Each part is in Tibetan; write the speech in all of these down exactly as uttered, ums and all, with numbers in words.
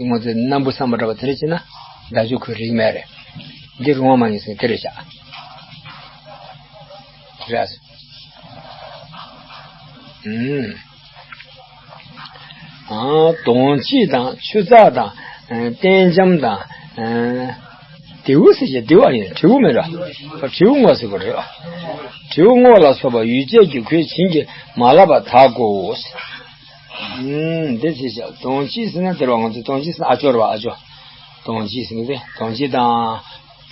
ང་ཚོས་སྣམ་བུ་བསམ་པ་འདྲ་བ་དེ་འདྲ་བྱས་ན་བདག་འཇུག་ཁོའི་རིགས་མེད་རེད། འདི་རུང་བ་མ་ཡིན་ཟེར་དེ་རེད་བཞག་རེད། ཨུམ། ཨ། དོང་སྤྱི་དང་ཆུ་ཚགས་དང་། ཨ། སྟན་འཇམ་དང་། ཨ། དེའུ་ཟེར་བྱས་དེའུ་ཨ་ཡིན། དྲེའུ་མེད་ར། དྲེའུ་སྔོ་ཟེར་དགོས་རེད། དྲེའུ་སྔོ་ལ་སོགས་པ་ཡུལ་ཅན་གྱི་གོས་བྱིན་གྱིས་མ་བརླབས་པར་དག་གོ། ཨུམ། འདི་ཅི་བྱ། དོང་སྤྱི་ཟེར་ན་དེ་རུ་ང་ཚོས་དོང་སྤྱི་ཟེར་ན་ཨ་ཅོ་རེད་བ། ཨ་ཅོ། དོང་སྤྱི་ཟེར་གི་རེད། དོང་སྤྱི་དང་།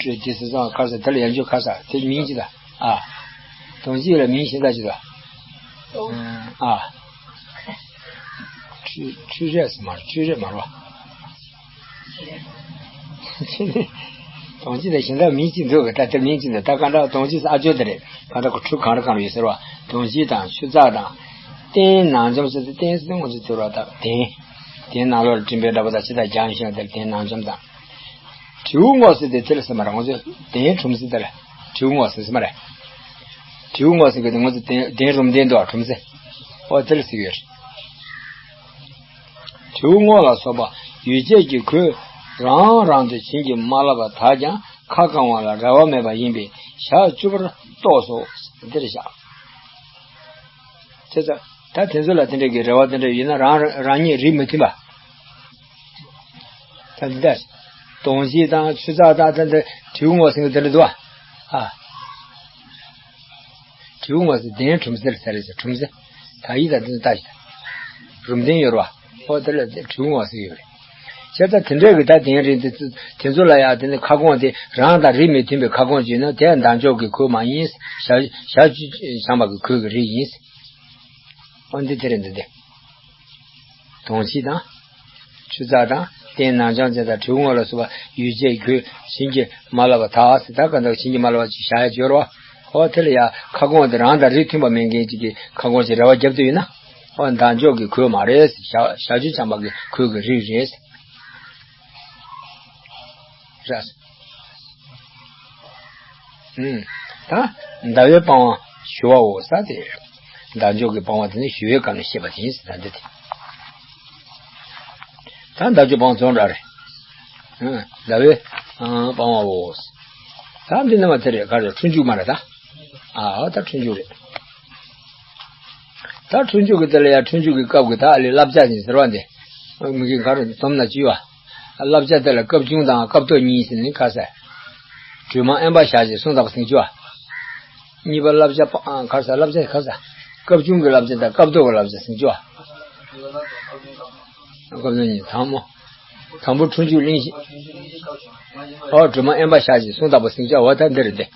དྲེ་དེ་ཟེར་ཙང་ཁ་ས་དེ་ལ་ཡང་ཅོ་ཁ་ས་དེ་མིང་ཅི་ད། ཨ། དོང་སྤྱི་ལ་མིང་གཞན་དག་ཅི་ད། ཨ། ཁྲུས་ཁྲུས་རས་ཟེར་མ་རེད། ཁྲུས་རས་མ་རེད་བ། དོང་སྤྱི་ལ་གཞན་དག་མིང་ཅི་འདུག་གི། ད་དེ་མིང་ཅི་འདུག་ད་ག་འདྲ་དོང་སྤྱི་ཟེར་ཨ་ཅོ་དེ་རེད། ག་འདྲ་ཁོ་ཁྲུས་གང་རེ་གང་རེ་ཡོད་ཟེར་བ། དོང་སྤྱི་དང་ཆུ་ཚགས་དང་། སྟན་ནང་འཇམ་ཟེར་ཏེ་སྟན་ཟེར་ཏེ་ང་ཚོས་ཚོར་བ་དང་སྟན། སྟན་ནང་ལོགས་ལ་སྤྲིན་པའི་འདྲ་པོ་དང་ཅི་དང་རྒྱང་ཤིང་དེར་སྟན་ནང་འཇམ་དང་། དྲེའུ་སྔོ་ཟེར་ཏེ་དེ་ལ་ཟེར་མ་རེད། ང་ཚོས་གདན་གྲུམ་ཟེར་དེ་ལ་དྲེའུ་སྔོ་ཟེར་ཟེར་མ་རེད། དྲེའུ་སྔོ་ཟེར་གི་དེ་ང་ཚོས་གདན་གདན་རུམ་གདན་འདུག་གྲུམ་ཟེར། ཨོ་དེ་ལ་ཟེར་གི་ཡོད་རེད། དྲེའུ་སྔོ་ལ་སོགས་པ་ཡུལ་ཅན་གྱི་གོས་རང་རང་དུ་བྱིན་གྱིས་མ་བརླབས་པར་དག་ཀྱང་ཁ་བསྐང་བ་ལ་རེ་བ་མེད་པ་ཡིན་པས་ཞག་བཅུ་པར་གཏོགས་སོ། འདིར་བཞག་དེ་ཙང་ད་དེ་ཚོ་ལ་དེ་འདྲ་གི་རེ་བ་དེ་འདྲ་ཡོད་ན་རང་རང་ཉིད་རིགས་མི་མཐུན་པ། ད་འདི་འདྲ། དོང་སྤྱི་དང་ཆུ་ཚགས་དང་ད་འདི་དྲེའུ་སྔོ་ཟེར་གི་དེ་འདྲ་འདུག་བ། ཨ། དྲེའུ་སྔོ་ཟེར་གདན་གྲུམ་ཟེར་ཟེར་རེད་ཟེར། གྲུམ་ཟེར། ད་ཡིག་དང་དེ་ཚོ་ལྟ་ཞིག་རུམ་གདན་ཡོད་རེད་བ། ཨོ་དེ་ལ་དྲེའུ་སྔོ་ཟེར་གི་ཡོད་རེད། བྱས་ཙང་དེ་འདྲ་གི་ད་གདན་རིགས་དེ་ཚོ་དེ་ཚོ་ལ་ཡང་དེ་ནི་ཁ་སྐོང་དེ་རང་དང་རིགས་མི་མཐུན་པའི་ཁ་སྐོང་བྱས་ན་དེ་ཡང་བདག་འཇོག་གི་གོས་མ་ཡིན། ཞག་ཞག་བཅུ་བྱམས་པ་གི་གོས་ཀྱི་རིགས་ཡིན། ཨོ་འདི་དེ་རེད། འདི་འདི། དོང་སྤྱི་དང་། ཆུ་ཚགས་དང་། སྟན་ནང་འཇམ་ཅན་དང་དྲེའུ་སྔོ་ལ་སོགས་པ་ཡུལ་ཅན་གྱི་གོས་བྱིན་གྱིས་མ་བརླབས་པར་དག་ཟེར། ད་ག་འདྲ་བྱིན་གྱིས་མ་བརླབས་པ་ཅིག་བཞག་ཡ་ཅིག་ཡོད་རེད་བ། ཨོ་དེ་ལ་ཡ་ཁ་སྐོང་དེ་རང་དང་རིགས་མཐུན་པ་མེད་མཁན་ཅིག་གི་ཁ་སྐོང་ཅིག་རེ་བ་བརྒྱབ་བསྡད་ཡོད་ན། ཨོ་བདག་འཇོག་གི་གོས་མ་རེད། ཞག་ཞག་བཅུ་བྱམས་པ་གི་གོས་ཀྱི་རིགས་རེད། རེད། ཨུམ། ད་ཟླ་བའི་སྤང་བ་ཞུ་བའོ་ས་དེ། བདག་འཇོག་གི་སྤང་བ་དེ་ནི་ཞུ་བའི་སྐབས་ནས་བཤད་པ་དེ་ཡིན་ཟེར། ད་འདི་དེ། ད་བདག་འཇོག་སྤང་བ་རྫོགས་འདྲ་རེད། ཨུམ། ཟླ་བའི་སྤང་བའོ། ད་འདི་རྣམ་པ་དེ་རེད། ག་རེ་ཁྲུས་མཇུག་མ་རེད་ད། ཨ་ད་ཁྲུས་མཇུག་རེད། ད་ཁྲུས་མཇུག་གི་དེ་ལ་ཡ་ཁྲུས་མཇུག་གི་སྐབས་ཀྱི་ད་ཨ་ལས་བསླབ་བྱ་ཡིན་ཟེར་བ་འདི། མི་གི་ག་རེ་འཛོམས་ན་ཅི་བ། བསླབ་བྱ་དེ་ལ་སྐབས་བྱུང་དང་སྐབས་ཐོབ་གཉིས་ཟེར་ནི་ཁ་ས། སྒྲོལ་མ་དབེན་པར་བཞག་ཅེས་གསུངས་དག་པ་ཟིན་ཅི་བ། གཉིས་པ་བསླབ་བྱ་ཁ་ས་བསླབ་བྱ་ཁ་ས། སྐབས་བྱུང་གི་བསླབ་བྱ་དང་སྐབས་ཐོབ་ཀྱི་བསླབ་བྱ་ཟིན་ཅི་བ། སྐབས་ཐོབ་གཉིས་དང་མོ། དང་པོ་ཁྲུས་མཇུག་གླེང་གཞི། ཨོ་སྒྲོལ་མ་དབེན་པར་བཞག་ཅེས་གསུངས་དག་པ་ཟིན་ཅི་བ། ད་འདི་རེད་དེ།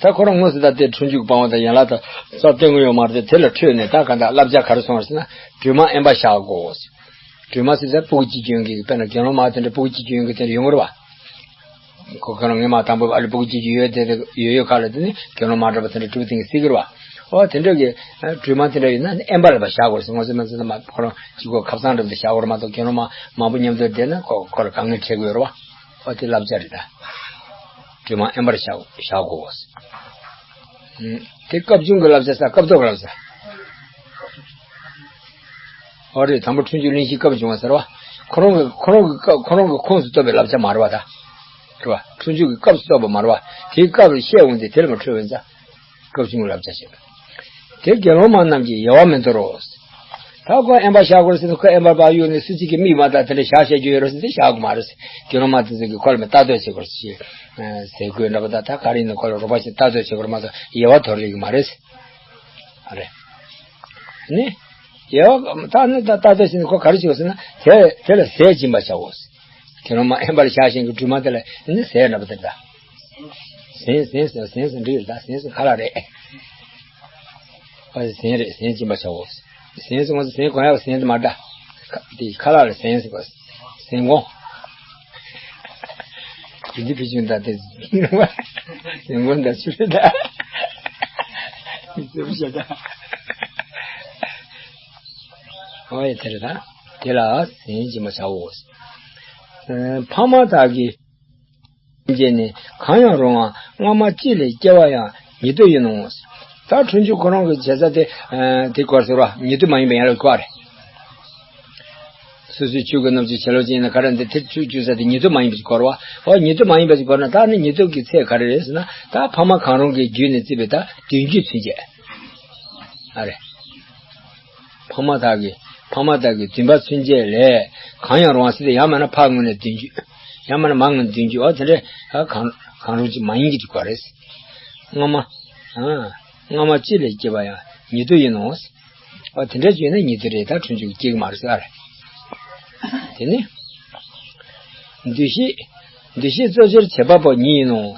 ད་ཁོ་རང་དངོས་སུ་ད་ལྟའི་ཁྲུས་མཇུག་སྤང་བ་དང་ཡན་ལག་དང་རྩ་སྟོན་གྱི་ཡོད་མ་རེད་དེ། དེ་ལ་འཕྲོས་ནས་ད་ག་འདྲ་བསླབ་བྱ་ག་རེ་གསུངས་རེད་ཟེར་ན། སྒྲོལ་མ་དབེན་པར་བཞག་གོ། སྒྲོལ་མ་ཟེར་ཚེ་སྤུ་གུ་གཅིག་གྱོན་གྱི་དཔེར་ན་དགེ་སློང་མ་དེ་འདྲ་སྤུ་གུ་གཅིག་གྱོན་གྱི་དེ་འདྲ་ཡོང་གི་རེད་བ། ཁོ་ཁོ་རང་ངས་མ་དང་པོ་ཨ་ལི་སྤུ་གུ་གཅིག་གྱོན་ཡོད་དེ་ཡོད་ཡོད་ག་ལ་དེ་ནི་དགེ་སློང་མ་འདྲ་པོ་དེ་འདྲ་སྤྲུལ་པ་དེང་གི་སྲིད་ཀྱི་རེད་བ། ཨོ་དེ་འདྲ་གི་སྒྲོལ་མ་དེ་འདྲ་ཡིན་ན་དབེན་པ་ལ་བཞག་དགོས་ཟེར། ངོ་ཚ་མ་ཚ་མ་ཁོ་རང་གཅིག་པོ་ཁ་སང་འདྲ་པོ་དེ་བཞག་དགོས་རེད་མ་གཏོགས་དགེ་སློང་མ་མང་པོ་མཉམ་དུ་བསྡད་ན་ཁོ་ཁོ་ལ་དཀའ་ངལ་འཕྲད་ཀྱི་ཡོད་རེད་བ། ཨོ་དེ་བསླབ་བྱ་རེད་ད། སྒྲོལ་མ་དབེན་པར་བཞག་བཞག་དགོས། དེ་སྐབས་བྱུང་གི་བསླབ་བྱ་ས། སྐབས་ཐོབ་ཀྱི་བསླབ་བྱ། ཨོ་རེད། དང་པོ་ཁྲུས་མཇུག་གླེང་གཞི་སྐབས་བྱུང་བ་ཟེར་བ། ཁོ་རང་གི་ཁོ་རང་གི་སྐབས་ཁོ་རང་གི་ཁོངས་སུ་གཏོགས་པའི་བསླབ་བྱ་མ་རེད་བ་ད། རེད་བ། ཁྲུས་མཇུག་གི་སྐབས་སུ་གཏོགས་པ་མ་རེད་བ། དེའི་སྐབས་ལ་བཤད་འོང་དེ་དེ་ལ་མ་འཕྲོད་པས་ཟེར། སྐབས་བྱུང་གི་བསླབ་བྱ་བྱེད། དེ་དགེ་སློང་མ་རྣམས་ཀྱིས་ཡལ་བར་མི་འདོར་རོ། ད་ཁོ་དབེན་པ་བཞག་དགོས་ཟེར་ན་ཁོ་དབེན་པ་བཞག་ཡོད་ནས་སུ་གཅིག་གིས་མིག་མ་བལྟས་དེ་འདྲ་བཞག་བཤད་རྒྱུ་ཡོད་རེད་ཟེར་ཏེ་བཞག་དགོས་མ་རེད་ཟེར། དགེ་སློང་མ་དེ་ཚོ་གིས་ཁོ་ལ་མི་ལྟ་འདོད་བྱེད་དགོས་ཟེར། ཟས་གོས་འདྲ་པོ་དང་ད་ག་རེ་ཡིན་ན་ཁོ་ལ་རོགས་པ་བྱེད་ལྟ་འདོད་བྱེད་དགོས་རེད་མ་གཏོགས་ཡལ་བར་དོར་རིགས་མ་རེད་ཟེར། ཨ་རེ། ནི། ཡལ་བ་ད་ནི་ད་ལྟ་ལྟ་ཞིག་ནི་ཁོ་ག་རེ་བྱེད་དགོས་ཟེར་ན་དེ་དེ་ལ་ཟས་སྦྱིན་པ་བྱའོ། དགེ་སློང་མ་དབེན་པར་བཞག་བཞིན་གྱི་སྒྲོལ་མ་དེ་ལ་ནི་ཟས་འདྲ་པོ་དེ་འདྲ། ཟན་ཟན་ཟེར་ཟན་ཟེར་འདྲི་ཡོད་ད། ཟན་ཟེར་ཁ་ལག་རེད། ཨ་ཟན་རེད། ཟན་སྦྱིན་པ་བྱའོ། ཟན་ཟེར་ང་ཚོ་ཟན་གོན་ཡག་ཟན་དེ་མ་འདྲ། དེ་ཁ་ལག་ལ་ཟན་ཟེར་གོ། ཟན་གོང་། དེ་འདི་ཕི་ཆུང་ད་དེ། ཟན་གོང་ད་ཆུ་རེད་ད། མི་ཚེ་བུ་ཤ་ད། ཨོ་ཡ་དེ་རེད་ད། དེ་ལ་ཟན་སྦྱིན་པ་བྱའོ། ཨ། ཕ་མ་དག་གིས་བྱས་ནས་གང་ཡང་རུང་བ་སྔ་མ་གཅིག་ལས་སྐྱེ་བ་ཡང་ཉིད་དུ་ཡིན་ནོ། ད་ཁྲུས་མཇུག་ཁོ་རང་གི་བྱེད་ས་དེ། ཨ། དེ་སྐོར་ཟེར་བ་ཉིད་དུ་མ་ཡིན་པའི་ཡན་ལག་གི་བར་རེད། སོ་སོའི་ཆོས་ཀྱི་རྣམ་དཔྱོད་ཆེ་ལོ་ཅན་ཡིན་ན་ག་རེ་འདི་དེར་ཆོས་བཅུ་ས་དེ་ཉེར་བདུན་མ་ཡིན་པ་ཞིག་གོ་ར་བ། འོ་ཉེར་བདུན་མ་ཡིན་པ་ཞིག་གོ་ན་ད་ནི་ཉེར་བདུན་གྱི་ཚད་ག་རེ་རེད་ཟེར་ན། ད་ཕ་མ་གང་རུང་གི་རྒྱུད་ནས་བརྩིས་པའི་ད་བདུན་ཅུ་ཚུན་ཆད། ཨ་རེ། ཕ་མ་དག་གི་ཕ་མ་དག་གི་བདུན་པ་ཚུན་ཆད་ལས་གང་ཡང་རུང་བ་ཟེར་ཏེ་ཡང་མིན་ན་ཕ་སྔོན་ནས་བདུན་ཅུ། ཡང་མིན་ན་མ་སྔོན་བདུན་ཅུ། འོ་དེ་འདྲ་ཨ་གང་གང་རུང་ཅིག་མ་ཡིན་གྱི་འདུག་ག་རེད། སྔ་མ། ཨ། སྔ་མ་སྤྱི་ལས་སྐྱེས་པ་ཡང་ཉེར་བདུན་ཡིན་ནོ། ཨ་དེ་འདྲ་བྱས་ན་ཉེར་བདུན་རེད། ད་ཕྲུག་ཅིག་སྐྱེ་གི་མ་རེད་ཟེར། དེ་ནི། འདུ་ཤེས། འདུ་ཤེས་གཙོ་ཆེར་བྱེད་པ་པོ་ཉིད་ཡིན་ནོ།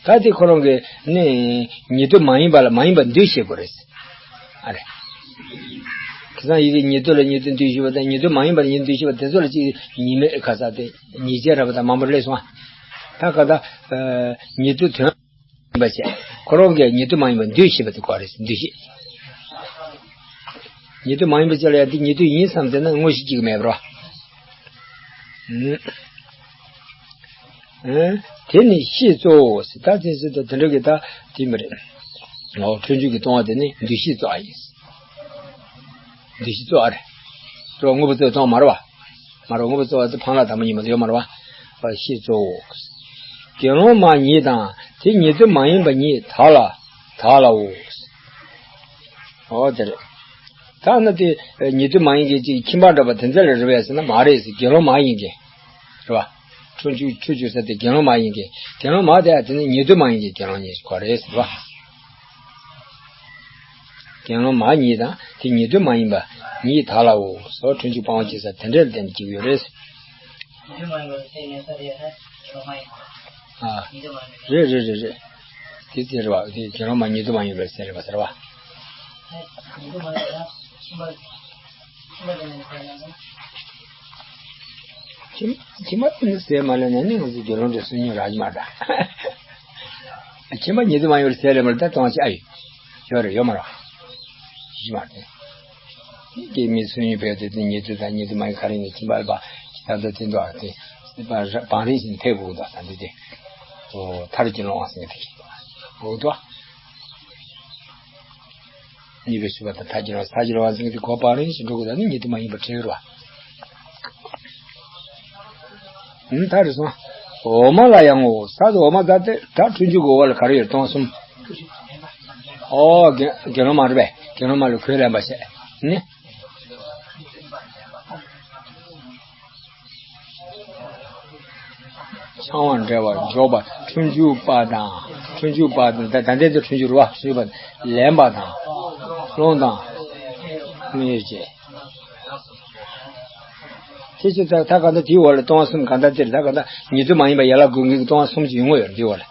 ད་དེ་ཁོ་རང་གི་ནི་ཉེར་བདུན་མ་ཡིན་པ་ལ་མ་ཡིན་པ་འདུས་ཤེས་པོ་རེད། ཨ་རེ། ཁ་སང་ཡི་གེ་ཉེར་བདུན་ལ་ཉེར་བདུན་འདུས་ཤེས་པ་དང་ཉེར་བདུན་མ་ཡིན་པ་ལ་ཉེར་བདུན་འདུས་ཤེས་པ་དེ་ཚོ་ལ་ཅིག་ཉེས་དམིགས་ཁ་ས་དེ་ཉེས་བྱས་ར་བ་དང་མང་པོ་སླེབས་སོང་ཨ། ད་ག་ད་ཉེར་བདུན་དོན། ཡིན་པ་བྱས། ཁོ་རང་གིས་ཉེར་བདུན་མ་ཡིན་པ་འདུས་ཤེས་པ་དེ་གོ་རེད། འདུས་ཤེས། ཉེར་བདུན་མ་ཡིན་པ་ཅིག་ལ་ཡང་འདི་ཉེར་བདུན་ཡིན་བསམ་ཚེ་ན་དངོས་གཞི་གཅིག་མེད་པར། ཨ། དེ་ནི་ཤེས་གཙོ་བོ་ཟེར། ད་དེ་ཟེར་ད་དེ་འདྲ་གི་ད་དེ་མི་རེད། འོ་ཕྲུག་མཇུག་གི་ལྟུང་བ་དེ་ནི་འདུས་ཤེས་གཙོ་བོ་ཡིན། འདུས་ཤེས་གཙོ་བོ་རེད། གཙོ་བོ་དངོས་པོ་གཙོ་བོ་ལྟུང་བ་མ་རེད་བ། མ་རེད། དངོས་པོ་གཙོ་བོ་དེ་ཕ་མ་ལ་དང་པོ་ཉིད་མ་གཏོགས་ཡོད་མ་རེད་བ། ཤེས་གཙོ་བོ། དགེ་སློང་མ་ཉིད་དང་དེ་ཉེར་བདུན་མ་ཡིན་པ་ཉིད་དག་ལ་དག་ལའོ། འོ་དེ་རེད། ད་ན་དེ་ཉེར་བདུན་མ་ཡིན་མཁན་གཅིག་ཁྱིམ་པ་འདྲ་བ་དེ་ཚོ་ལ་རེད་པས་ཟེར་ན་མ་རེད་ཟེར། དགེ་སློང་མ་ཡིན་མཁན་རེད་བ། ཕྲུག་མཇུག་ཕྲུག་མཇུག་ཟེར་དེ་དགེ་སློང་མ་ཡིན་མཁན། དགེ་སློང་མ་དེ་ཡང་དེ་ནི་ཉེར་བདུན་མ་ཡིན་མཁན་དགེ་སློང་ཉིད་ཀྱི་སྐོར་རེད་ཟེར་བ། དགེ་སློང་མ་ཉིད་དང་དེ་ཉེར་བདུན་མ་ཡིན་པ་ཉིད་དག་ལའོ། སོ་ཕྲུག་མཇུག་སྤང་བ་བྱེད་ས་དེ་འདྲ་ལ་བརྟེན་ནས་སྐྱེ་གི་ཡོད་རེད། ཨ། རེད་རེད་རེད་རེད། དེ་དེ་རེད་བ། དེ་དགེ་སློང་མ་ཉེར་བདུན་མ་ཡིན་པའི་ཚེ་རེད་བ་ཟེར་བ། ཁྱིམ་ཁྱིམ་པ་ནི་ཟས་མ་ལེན་ན་ནི་ང་ཚོ་དགེ་སློང་འདྲ་སུན་སྙུང་རག་གི་མ་རེད། ཁྱིམ་པ་ཉེར་བདུན་མ་ཡིན་པའི་ཚེ་རེད་མ་རེད། ད་གཏོང་ཆ་ཨ་ཡོད་ཡོད་རེད་ཡོད་མ་རེད། ཡིན་མ་རེད། སྐྱེ་མི་སུན་སྙུང་ཕེབས་ཏེ་དེ་ཉེར་བདུན་དང་ཉེར་བདུན་མ་ཡིན་ག་རེ་ཡིན་ན་ཁྱིམ་པ་ལ་ད་ལྟ་དེ་འདུག་ཨ། དེ་བང་རིམ་བཞིན་ཕེབས་དགོས་འདུག་ད་འདི་དེ་ཨོ་མཐར་གྱིས་ལོངས་པ་ཟེར་མཁན་དེ་དགོས་འདུག་ཨ། གཉིས་པའི་ཚུལ་པ་དང་མཐར་གྱིས་ལོངས། མཐར་གྱིས་ལོངས་པ་ཟེར་མཁན་དེ་གོ་བང་རིམ་བཞིན་འགྲོ་དགོས། ད་ནི་ཉེར་བདུན་མ་ཡིན་པ་ཁྲིད་རོགས། ཨུམ་ད་རེད་སོང་། འོག་མ་ལ་ཡང་ངོ་། ས་དུ་འོག་མ་ད་དེ་ད་ཕྲུག་མཇུག་གི་འོག་ལ་ག་རེ་ཡོད། སྟོང་གསུམ། ཨོ་དགེ་དགེ་སློང་མ་རེད་པས། དགེ་སློང་མ་ལ་གོས་ལེན་པ་བྱས་ནི། ཆང་བ་འདྲ་བར་འཇོག་པ། ཕྲུག་མཇུག་པ་དང་། ཕྲུག་མཇུག་པ་དང་ད་ད་ལྟའི་དུ་ཕྲུག་མཇུག་རུ་བ་ཕྲུག་མཇུག་པ་ལེན་པ་དང་། སློང་དང་། མི་ཡོད་ཅེས། དེ་ཕྱིར་ད་ད་ག་ད་དེའི་འོག་ལ་སྟོང་གསུམ་ག་ད་དེར་ད་ག་ད་ཉེར་བདུན་མ་ཡིན་པ་ཡན་ལག་དགུ་གི་སྟོང་གསུམ་ཅིག་ཡོང་གི་ཡོད་རེད་དེའི་འོག་ལ།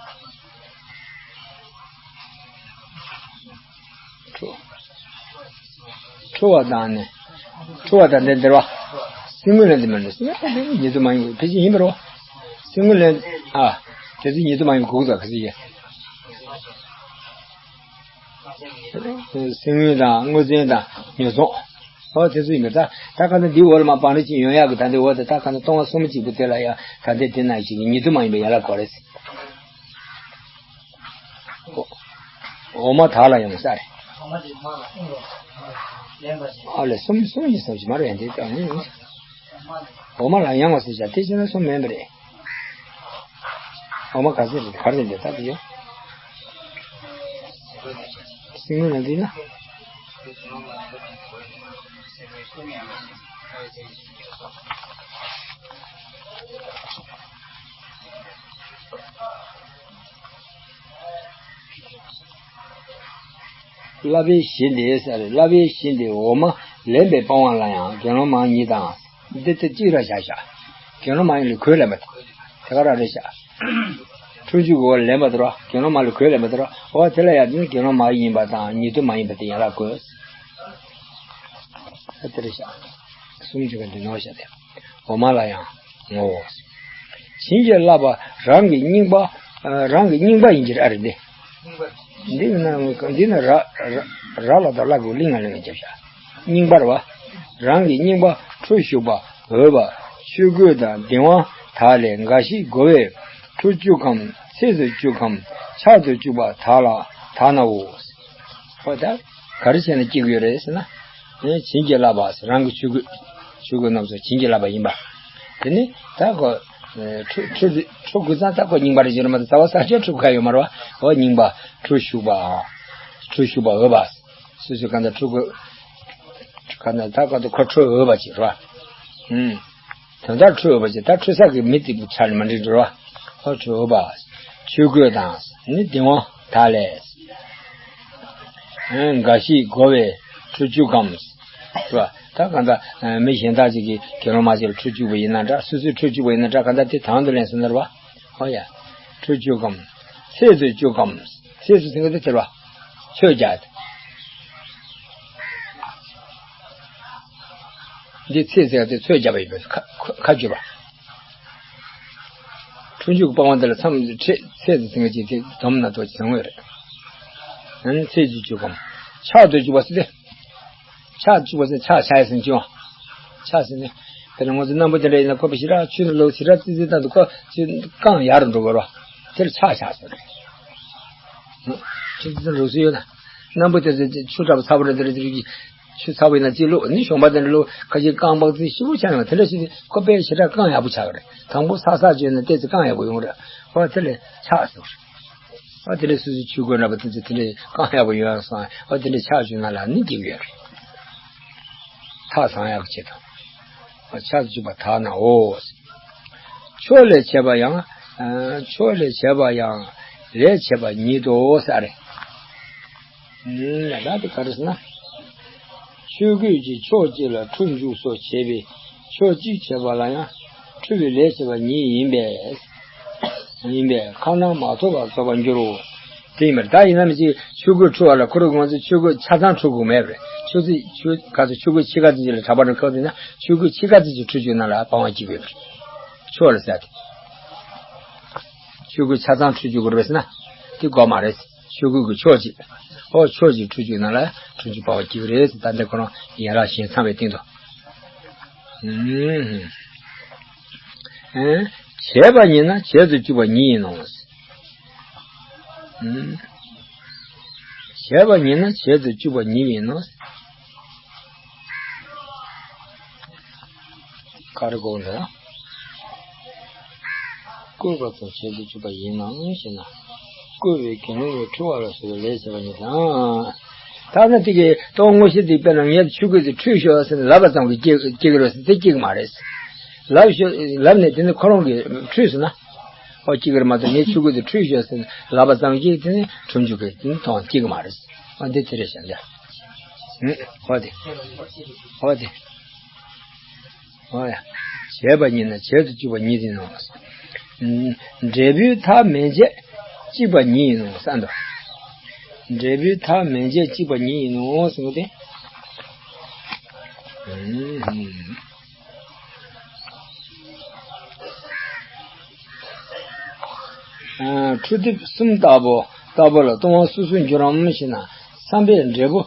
ཁྲོ་བ་དང་ནི། ཁྲོ་བ་དང་ལྡན་འདིར་བ། སེམས་ངོས་ལ་འདི་མ་ནི་སེམས་ངོས་ལ་ཉེར་བདུན་མ་ཡིན་ཕལ་ཆེར་ཡིན་པར་བ། སེམས་ངོས་ལ། ཨ། དེ་ཚོ་ཉེར་བདུན་མ་ཡིན་གོ་གི་ད་ག་ཚོད་ཡིན། སེམས་ངོས་དང་དངོས་བཙན་དང་ཉོ་ཚོང་། ཨོ་དེ་ཚོ་ཡིན་པར་ད་ད་ག་ད་འདི་འོག་ལ་མ་བང་རིམ་གཅིག་ཡོང་ཡག་གི་ད་འདི་འོག་ད་ད་ག་ད་སྟོང་བ་གསུམ་གཅིག་པུ་དེ་ལ་ཡང་ད་ལྟའི་དེ་ན་ཞིག་གི་ཉེར་བདུན་མ་ཡིན་པའི་ཡན་ལག་གོ་རེད། འོག་མ་དག་ལ་ཡང་ས་རེད། ཨ་ལས་གསུམ་གསུམ་ཡིན་བསམ་གྱི་མ་རེད་འདི་ལྟ་ནི། འོག་མ་ལ་ཡང་བ་ཟེར་བྱ་དེ་བྱས་ན་གསུམ་མིན་པ་རེད། འོག་མ་ག་ཚོད་རེད་ག་རེ་འདི་ལྟ་དེ་ཡོད། སེམས་ངོས་ལ་འདི་ན། བསླབ་པའི་གཞི་འདི་ཟེར། བསླབ་པའི་གཞི་འདི་འོག་མ་ལེན་པའི་སྤང་བ་ལ་ཡང་དགེ་སློང་མ་ཉིད་དང་། འདི་ལྟ་གཅིག་ར་བཞག་བཞག་དགེ་སློང་མ་ཡིན་ལ་གོས་ལེན་པ་དེ་ག་རང་རེད་བཞག་ཕྲུག་མཇུག་གི་འོག་ལེན་པ་དེ་ར་དགེ་སློང་མ་ལ་གོས་ལེན་པ་དེ་ར། འོ་དེ་ལ་ཡང་དེ་ནི་དགེ་སློང་མ་ཡིན་པ་དང་ཉེར་བདུན་མ་ཡིན་པ་དེ་ཡན་ལག་དགོས། ཨ་དེ་རེད་བཞག་གསུམ་བྱུང་བ་འདི་ནོར་བཞག་སྟེ། འོག་མ་ལ་ཡང་ངོ་། བྱིན་གྱིས་བརླབས་པ་རང་གི་རྙིང་པ། རང་གི་རྙིང་པ་ཡིན་གྱི་རེད། ཨ་རེད་འདི། འདི་ན་འདི་ན་ར་ར་ར་ལ་དང་བླ་གོས་གླིང་ང་ལེན་ལ་རྒྱབ་བཞག་རྙིང་པར་བ། རང་གི་རྙིང་པ་ཁྲུ་བཞུགས་པ་འོས་པ་ཆོས་གོས་དང་གདིང་བ་དག་ལས་འགའ་ཞིག་དགོ་པས་ཁྲུ་བཅུ་གམ་ཚེས་སུ་བཅུག་གམ་ཕྱག་ཏུ་བཅུག་པ་དག་ལ་དག་ནའོ། ཧོ་ད་ག་རེ་བྱས་ན་སྐྱིད་གི་ཡོད་རེད་ཟེར་ན། བྱིན་གྱིས་བརླབས་པ་རང་གི་ཆོས་གོས། ཆོས་གོས་རྣམས་སུ་བྱིན་གྱིས་བརླབས་པ་ཡིན་པ། དེ་ནི་ད་ཁོ་ཁྲུ་ཁྲུ་ཁྲུ་གོས་ཙང་ད་ཁོ་རྙིང་པ་རེད་ཟེར་མ་གཏོགས་རྩ་བ་ས་ཆ་ཁྲུ་གོས་ཡོད་མ་རེད་བ། འོ་རྙིང་པ་ཁྲུ་བཞུགས་པའམ། ཁྲུ་བཞུགས་པ་འོས་པ། སོ་སོའི་གང་ལྟར་ཁྲུ་གོས། གང་ལྟར་ད་གང་ལྟར་ཁོ་ཁྲུ་འོས་པ་ཅིག་རེད་བ། ཨུམ། དོན་དག་ཁྲུ་འོས་པ་ཅིག་ད་ཁྲུ་ས་གི་མི་དེ་ཆ་ནས་མ་འགྲིག་འགྲོ་བ། ཁོ་ཁྲུ་འོས་པ། ཆོས་གོས་དང་ནི་དེ་བ་དག་ལས། ཨུམ། འགའ་ཞིག་བགོ་བའི་ཁྲུ་བཅུ་གམ། རེད་བ། ད་གང་ལྟར་ཨ་མི་གཞན་དག་ཅིག་གིས་དགེ་སློང་མ་ཅིག་ལ་ཁྲུ་བཅུག་པ་ཡིན་ན་འདྲ། སོ་སོས་ཁྲུ་བཅུག་པ་ཡིན་ན་འདྲ། གང་ལྟར་དེ་དང་དུ་ལེན་ཟེར་ན་རེད་བ། ཨོ་ཡ། ཁྲུ་བཅུ་གམ། ཚེས་སུ་བཅུ་གམ། ཚེས་སུ་ཟེར་མཁན་དེ་དེ་རེད་བ། ཚོས་རྒྱག་དེ། འདི་ཚེས་ཟེར་དེ་ཚོས་རྒྱག་པ་ཡིན་པས་ཁ་ཁ་ཁ་བསྒྱུར་བ། ཁྲུ་བཅུ་གི་པགས་པ་འདི་ལ་མཚམས་ཚེས་ཚེས་སུ་ཟེར་མཁན་ཅིག་དེ་སྡོམ་ན་ཏོག་ཅིག་བཟང་བས་རེད། ཨ་ནི་ཚེས་སུ་བཅུ་གམ། ཕྱག་ཏུ་བཅུག་པ་ཟེར་ཏེ། ཕྱག་བཅུག་པ་ཟེར་ཕྱག་ཕྱག་ཡ་ཟེར་བཅུག་ཨ། ཕྱག་ཟེར་ནས། དེ་ནས་ང་ཚོ་སྣམ་བུ་དེ་འདྲ་ཡིན་ན་ཁོ་པ་ཞེ་དྲག་ཆུ་ནང་ལོག་ཞེ་དྲག་ཙི་ཙི་བཏང་དུས་ཁོ་ཆུ་བཀང་ཡག་རུ་འགྲོ་དགོས་རོ། དེར་ཕྱག་ཕྱག་ཟེར་རེད། ཆུ་ཙི་ཙི་རུ་སུ་ཡོད་ན། སྣམ་བུ་དེ་ཚོ་ཆུ་དྲག་པོ་ཚ་པོ་རེད་དེ་རེད་དེ་རེད། ཆུ་ཚ་པོ་ཡིན་ན་ཅི་ལོ་ནི་གཞོང་པ་དེ་འདྲ་ལོ་ཁ་ཅིག་རྐང་པ་ཙི་ཞིབ་པོ་ཆགས་ཡོང་དེ་འདྲ་ཞིག་ཁོ་པས་ཞེ་དྲག་རྐང་ཡག་པོ་ཆགས་རེད། དང་པོ་ཚ་ཚ་བྱས་ན་ཏོག་ཙི་རྐང་ཡག་པོ་ཡོང་རེད། ཨོ་དེ་ལས་ཕྱག་ཟེར། ཨ་དེ་འདྲའི་སོ་སོའི་ཆོས་གོས་འདྲ་པོ་དེ་ཚོ་དེ་འདྲའི་རྐང་ཡག་པོ་ཡོད་ཡག་སོང་། ཨ་དེ་འདྲའི་ཕྱག་བཅུག་ན་ལ་ནི་སྐྱིད་ཡོད་རེད། ཐག་བཟང་ཡག་གི་ཆེད་དུ། ཨ་ཕྱག་བཅུག་པ་དག་ནའོ། ཕྱོགས་ལས་བྱས་པ་ཡང་། ཨ་ཕྱོགས་ལས་བྱས་པ་ཡང་ལས་བྱས་པ་ཉིད་དོ་ཟེར་རེད། ཨུམ། ད་དེ་ག་རེ་ཟེར་ན། ཆོས་གོས་ཀྱི་ཕྱོགས་གཅིག་ལ་ཁྲུ་འཇུག་སོགས་བྱས་པའི་ཕྱོགས་གཅིག་བྱས་པ་ལ་ཡང་ཁྲུ་བའི་ལས་བྱས་པ་ཉིད་ཡིན་པས། ཡིན་པས་ཁ་ན་མ་ཐོ་བར་རྫོགས་པར་འགྱུར་རོ། དེ་ཡིན་པར་ད་ཡིན་ན་མི་ཅིག་ཆོས་གོས་ཁྲུ་བ་ལ་ཁོ་རང་ང་ཚོ་ཆོས་གོས་ཆ་ཚང་ཁྲུ་དགོས་མེད་པ་རེད། ཆོས་ཚིག་ཆོས་ག་ཚོད་ཆོས་གོས་ཕྱེད་ཀ་ཙམ་ཅིག་ལ་གྲྭ་པ་རང་ཁག་དེ་ན་ཆོས་གོས་ཕྱེད་ཀ་ཙམ་ཅིག་ཁྲུ་བཅུག་ན་ལ་སྤང་བ་སྐྱིད་པའི་ཕྱོགས་ལ་ཟེར་ཏེ། ཆོས་གོས་ཆ་ཚང་ཁྲུ་བཅུག་དགོས་རེད་ཟེར་ན་དེ་དགོས་མ་རེད། ཆོས་གོས་ཀྱི་ཕྱོགས་གཅིག་ཨོ་ཕྱོགས་གཅིག་ཁྲུ་བཅུག་ན་ལ་ཁྲུ་བཅུ་སྤང་བ་སྐྱིད་པ་རེད་ཟེར། ད་འདི་ཁོ་རང་ཡན་ལག་གཞན་ཚང་བའི་སྟེང་དུ། ཨུམ། ཨེ། བྱས་པ་ཉིད་ན་བྱས་སུ་བཅུག་པ་ཉིད་ཡིན་ནོ། ཨུམ། བྱས་པ་ཉིད་ན་བྱས་སུ་བཅུག་པ་ཉིད་ཡིན་ནོ། ག་རེ་དགོངས་ན། བསྐོས་པ་ཙམ་བྱས་སུ་བཅུག་པ་ཡིན་ནམ་ཞེ་ན། བསྐོས་པའི་དགེ་སློང་གིས་ཁྲུ་བ་ལ་སོགས་པའི་ལས་བྱས་པ་ཉིད་དང་། ཐ་ན་དེ་གའི་ལྟོ་ངོ་ཤེས་དེ་དཔེར་ན་ངས་ཆོས་གོས་དེ་ཁྲུས་ཤོག་ཟེར་ནས་ལབ་པ་ཙམ་གྱིས་སྐྱེ་སྐྱེ་གི་རེད་ཟེར་དེ་སྐྱེ་གི་མ་རེད། ལབ་ཤོག་ལབ་ནས་དེ་ནི་ཁོ་རང་གིས་ཁྲུས་ཟེར་ན། ཨོ་སྐྱེ་གི་རེད་མ་གཏོགས་ངས་ཆོས་གོས་དེ་ཁྲུས་ཤོག་ཟེར་ནས་ལབ་པ་ཙམ་གྱིས་དེ་ནི་ཁྲུས་འཇུག་གི་དེ་ནི་གཏོང་སྐྱེ་གི་མ་རེད། ཨོ་འདི་དེ་རེད་ཤག་འདི། ཨོ་དེ། ཨོ་དེ། ཨོ་ཡ། བྱས་པ་ཉིད་ན་བྱས་སུ་བཅུག་པ་ཉིད་ཡིན་ནོ། འབྲས་བུའི་མཐའ་མན་ཆད་གཅིག་པ་ཉིད་ཡིན་ནོ་བསམ་དོ། འབྲས་བུའི་མཐའ་མན་ཆད་གཅིག་པ་ཉིད་ཡིན་ནོ་གསུངས་ཏེ། ཁྲུ་གདུབ་གསུམ་ལྟ་བུ་ལྟ་བུ་ལ་ལྟུང་བ་སོ་སོར་འགྱུར་རམ་ཞེ་ན། བསམ་པས་འབྲས་བུ་